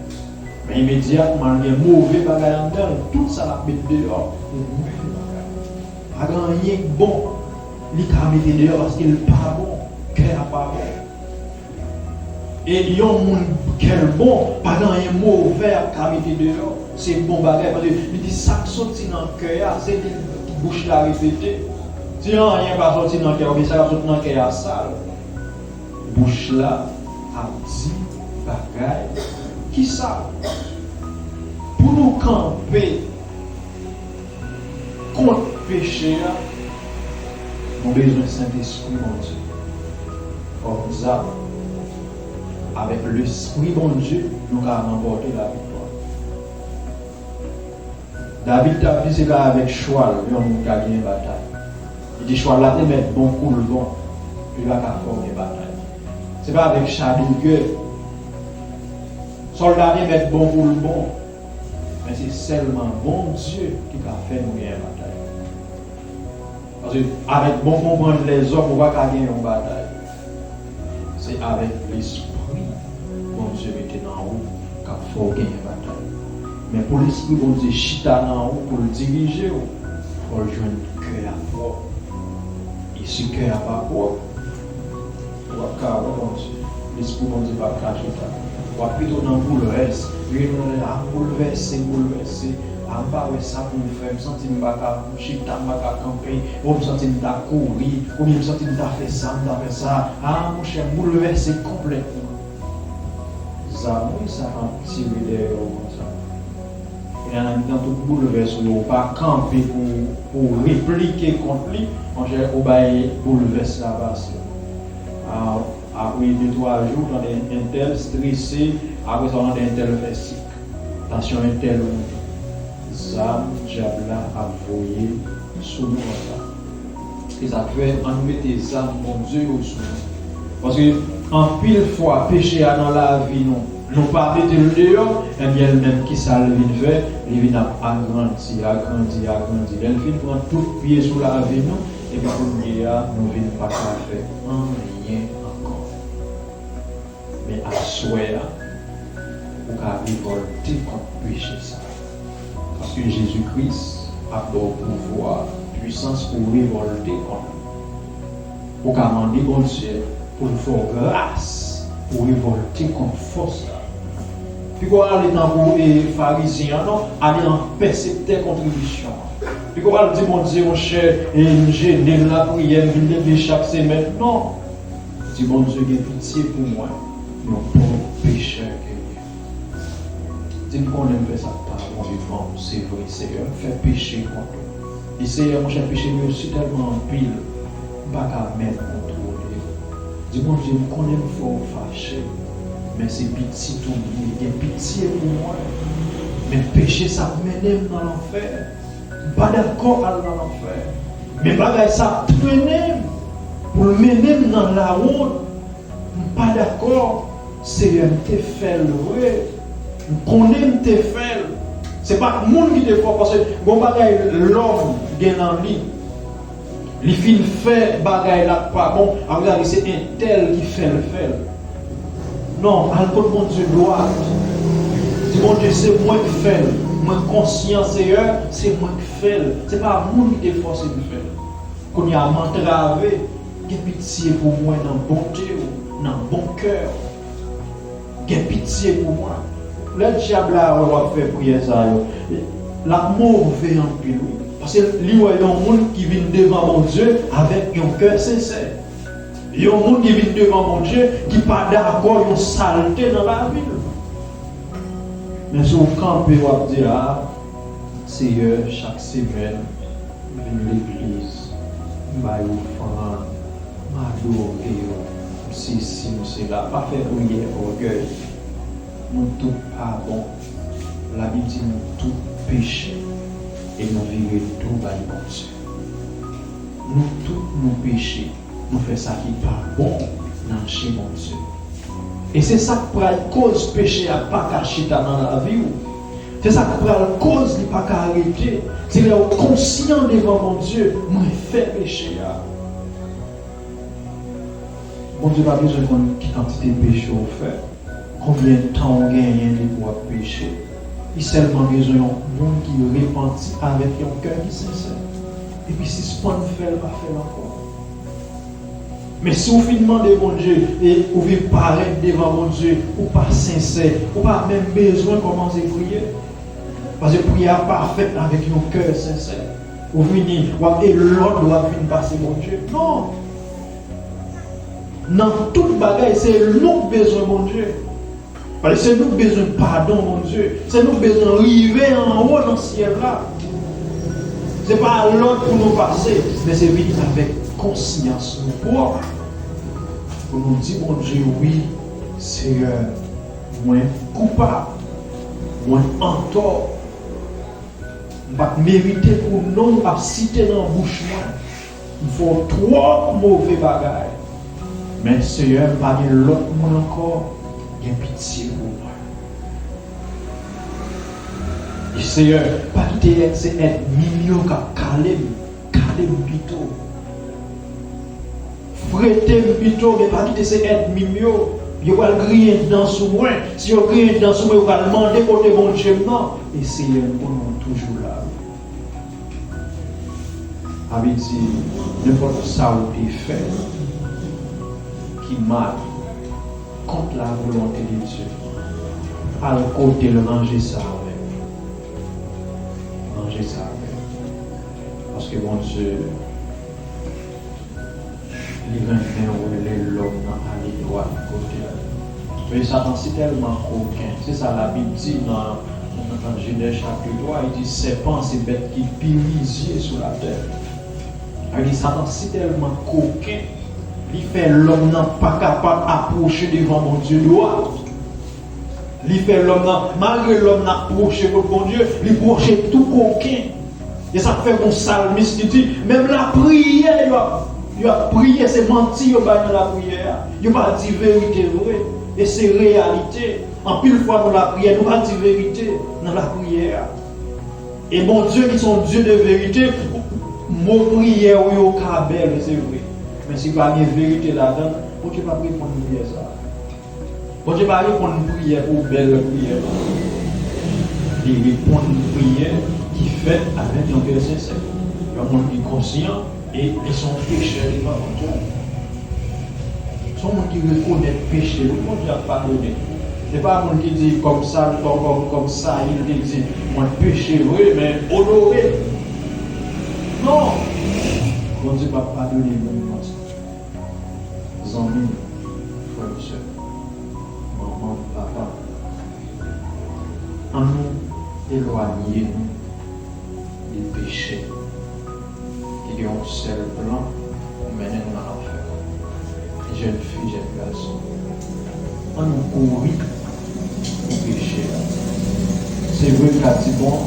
Men imedyatman l gen move bagay anndan l, tout sa l ap met deyò se move bagay. Pa gen anyen k bon li ka mete deyò paske l pa bon, kè a pa bon. E yon moun kè l bon, pa gen anyen move ap ka mete deyò. Se bon bagay, paske li di sa k soti nan kè a, se li bouch la repete. Si anyen pa soti nan kè a, oubyen sa k ap soti nan kè a sal, bouch la ap di bagay ki sal. Pou nou kanpe kont peche a, nou bezwen Sentespri Bondye kòm zam. Avèk Lespri Bondye, nou ka ranpòte laviktwa. David t ap di se pa avèk chwal yon moun ka genyen batay. Li di chwal la te mèt bon kou l bon, li pa ka fè w gen batay. Se pa avèk cha de gè. Sòlda te mèt bon kou l bon, men se sèlman Bondye ki ka fè nou genyen batay. Paske avèk bon konprann lèzòm, ou pa ka gen yon batay. Se avèk Lespri Bondye mete nan ou k ap fè w genyen batay. Men pou Lespri Bondye chita nan ou, pou l dirije w, fò l jwenn kè a pwòp. E si kè a pa pwòp, w ap ka wè Bondye. Lespri Bondye p ap ka chita. W ap pito nan boulvès. Gen moun ap boulvèse, boulvèse. A, m pa wè sa pou m fè. M santi m pa ka chita, m pa ka kanpe. O, m santi m ta kouri. Oubyen m santi m ta fè sa, m ta fè sa. A, monchè, m boulvèse konplètman. Zam, wi, Satan tire dèyè w konsa. Kounye a, nan mitan tout boulvès ou yo, ou pa kanpe pou, pou replike kont li, monchè, ou bay boulvès la pase. A, apre de, twa jou, ou tande entèl strese, apre sa, ou tande entèl fè sik. Tansyon entèl monte. Zam dyab la ap voye sou nou an sa. Se sa k fè, ann mete zam Bondye yo sou nou. Paske anpil fwa, peche a nan lavi nou, nou pa mete l deyò, ebyen, l menm, ki sa l vin fè? Li vin ap agrandi, agrandi, agrandi. Lè l fin pran tout pye sou lavi nou, ebyen, kounye a, nou vin pa ka fè anyen ankò. Men aswè a, ou ka revòlte kont peche sa. Paske Jezi Kris ap ba w pouvwa, pwisans pou w revòlte kont li. Ou ka mande Bondye pou l fè w gras pou w revòlte kont fòs la. Piko w ale tankou, e, Farizyen an, non, ale an pèseptè kontribisyon an. Piko w al di Bondye, monchè, e, m jene nan lapriyè, m vin legliz chak semèn. Non. Di Bondye gen pitye pou mwen, yon pòv pechè ke m ye. Di m konnen m fè sa k pa bon devan w, se vre, Seyè, m fè peche kont ou. E Seyè, monchè, peche m yo sitèlman anpil, m pa ka menm kontwole yo. Di Bondye, m konnen m fè w fache, men se pitit ou m ye, gen pitye pou mwen. Men peche sa ap mennen m nan lanfè. M pa dakò al nan lanfè. Men bagay sa ap trennen m pou l mennen m nan lawont. M pa dakò, Seyè, m te fè l vre. M konnen m te fè l. Se pa moun ki te fè w, paske gon bagay lòm gen nan li. Li fin fè bagay la k pa bon, apre sa li se entèl ki fè l fè l. Non, al kot Bondye dwat. Di Bondye, se mwen k fè l. Mwen konsyan, Seyè, se mwen k fè l. Se pa moun ki te fòse m fè l. Kounye a, m antrave, gen pitye pou mwen nan bonte w, nan bon kè w. Gen pitye pou mwen. Lè dyab la wè w ap fè priyè sa yo, l ap move anpil, wi. Paske li wè yon moun ki vin devan Bondye avèk yon kè sensè. Yon moun ki vin devan Bondye ki pa dakò yon salte nan lavi l. Men si w kanpe, w ap di, a, Seyè, chak semèn, m vin legliz, m bay ofrann, m adore w, m sesi, m sela. Pa fè priyè ògèy. Nou tout pa bon. Labib di nou tout peche e nou vire do bay Bondye. Nou tout nou peche, nou fè sa ki pa bon nan je Bondye. E se sa k pral koz peche a pa ka chita nan lavi w. Se sa k pral koz li pa ka rete. Se lè w konsyan devan Bondye, mwen fè peche a. Bondye pa bezwen konn ki kantite peche w fè, konbyen tan w genyen depi w ap peche. Li sèlman bezwen yon moun ki repanti avèk yon kè ki sensè, epi sispann fè l, pa fè l ankò. Men si w fin mande Bondye, e ou vin parèt devan Bondye, ou pa sensè, ou pa menm bezwen kòmanse priye. Paske priyè a pa fèt avèk yon kè sensè. Ou vini, w ap, e lòd w ap vin pase Bondye. Non! Nan tout bagay, se nou k bezwen Bondye. Paske se nou k bezwen padon Bondye. Se nou k bezwen rive anwo nan syèl la. Se pa lòd pou nou pase, men se vini avèk konsyans nou pwòp. Pou nou di Bondye, wi, Seyè, mwen koupab, mwen antò. M pa t merite pou non w ap site nan bouch mwen. M fè w twòp move bagay. Men, Seyè, m pa gen lòt moun ankò gen pitye pou mwen. E, Seyè, pa kite se ènmi m yo k ap kale m, kale m pito. Frete m pito, men pa kite se ènmi m yo. Yo pral griyen dan sou mwen. Si yo griyen dan sou mwen, yo pral mande kote Bondye m nan. E, Seyè, m konnen w toujou la, wi. Sa vle di, nenpòt sa ou te fè ki mal kont la volonte de Dye, al kote l, ranje sa avè l. Ranje sa avè l. Paske Bondye, li renmen wè lè lòm nan ale dwat kote l. Men Satan si tèlman koken, se sa Labib di nan, nan, nan Jenèz chapit twa, li di, sèpan se bèt ki pi rizye sou latè. Sa vle di, Satan si tèlman koken, li fè lòm nan pa kapab apwoche devan Bondye dwat. Li fè lòm nan, malgre lòm nan pwoche kot Bondye, li pwoche tou koken. E sa k fè gon salmis ki di, menm lapriyè yo ap, yo ap priye, se manti yo bay nan lapriyè a. Yo pa di verite vre, e se reyalite. Anpil fwa nan lapriyè, nou pa di verite nan lapriyè a. E Bondye ki se yon Dye de verite, mo priyè w yo ka bèl, se vre. Men si pa gen verite ladan l, Bondye p ap reponn priyè sa a. Bondye pa reponn priyè pou bèl priyè, non. Li reponn priyè ki fèt avèk yon kè sensè. Yon moun ki konsyan e li se yon pechè devan Bondye. Se yon moun ki rekonèt peche l, wi, Bondye ap padone. Se pa moun ki di, kòm sa, kòm, kòm, kòm Sayil te di, mwen peche vre, men onore. Non! Bondye p ap padone moun konsa. Zanmi m, frè m, sè m, manman m, papa m, ann nou elwanye nou de peche ki gen yon sèl plan pou mennen nou nan lanfè. Jèn fi, jèn gason, ann nou kouri pou peche a. Se vre, m ka di, bon,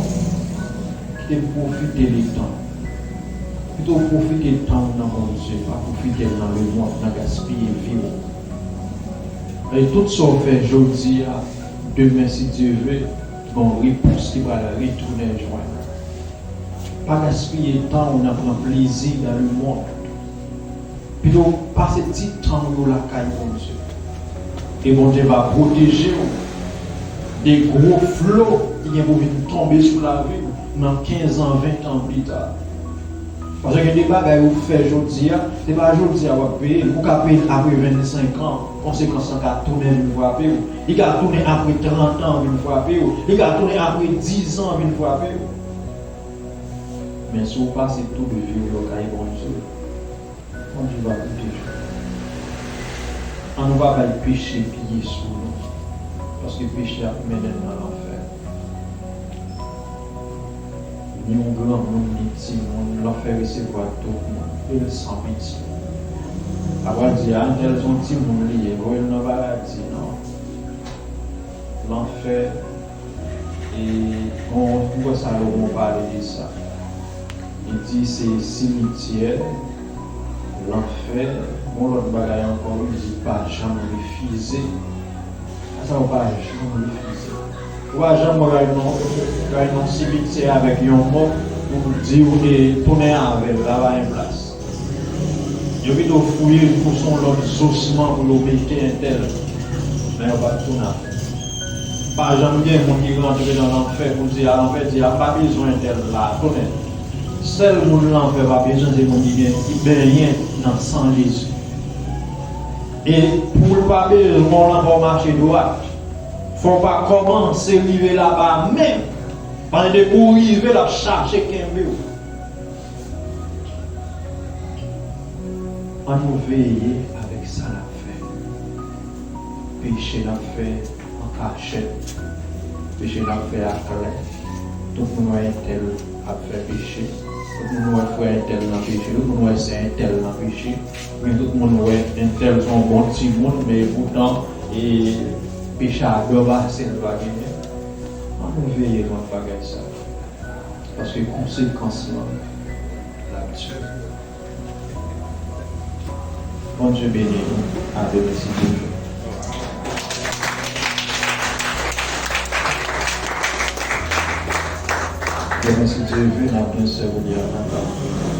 kite m pwofite letan. Pito w pwofite tan w nan Bondye, pa pwofite l nan lemonn, nan gaspiye vi w. E tout sa w fè jodi a, demen, si Dye vle, gen yon repons ki pral retounen jwenn ou. Pa gaspiye tan w nan pran plezi nan lemonn. Pito pase ti tan w yo lakay Bondye. E Bondye va pwoteje w de gwo flo ki gen pou vin tonbe sou lavi w nan kenz an, ven an pita. Paske gen de bagay ou fè jodi a, se pa jodi a w ap peye l. Ou ka peye l apre vennsenk an, konsekans lan ka tounen vin frape w. Li ka tounen apre trant an vin frape w. Li ka tounen apre diz an vin frape w. Men si w pase tout vi w lakay Bondye, Bondye va pwoteje w. Ann nou pa bay peche piye sou nou, paske peche ap mennen n nan lanfè. Ni yon granmoun, ni timoun, lanfè resevwa tout moun, e l san pitye. Apre l di, a, entèl se yon timoun li ye, voye l nan paradi, non. Lanfè, e, bon, m kwè Salomon pale de sa. Li di se simityè, lanfè, gon lòt bagay ankò, li di pa janm refize. Sa ou pa janm refize. Ou pa janm pral nan, pral nan simityè avèk yon mò pou di ou te tounen avè l, la pa gen plas. Yo pito fouye l pou se yon lòt zosman pou yo mete entèl. Men yo pa t tounen avè l. Pa janm gen moun ki rantre nan lanfè pou di, a, lanfè di, a, m pa bezwen entèl la, tounen. Sèl moun lanfè pa bezwen se moun ki gen, ki benyen nan san Jezi. E pou l pa bezwen w lanfè w mache dwat, fò w pa kòmanse rive laba menm. Paske depi w rive, l ap chache kenbe w. Ann nou veye avèk sa n ap fè. Peche n ap fè an kachèt. Peche n ap fè aklè. Tout moun wè entèl ap fè peche. Tout moun wè frè entèl nan peche. Tout moun wè sè entèl nan peche. Men tout moun wè entèl se yon bon timoun, men epoutan, E peche a dòm a sèl pa genyen. Ann nou veye kont bagay sa. Paske konsekans lan, l ap di. Bondye beni nou. A demen si Dye vle. Demen si Dye vle, n ap gen sè William nan kay.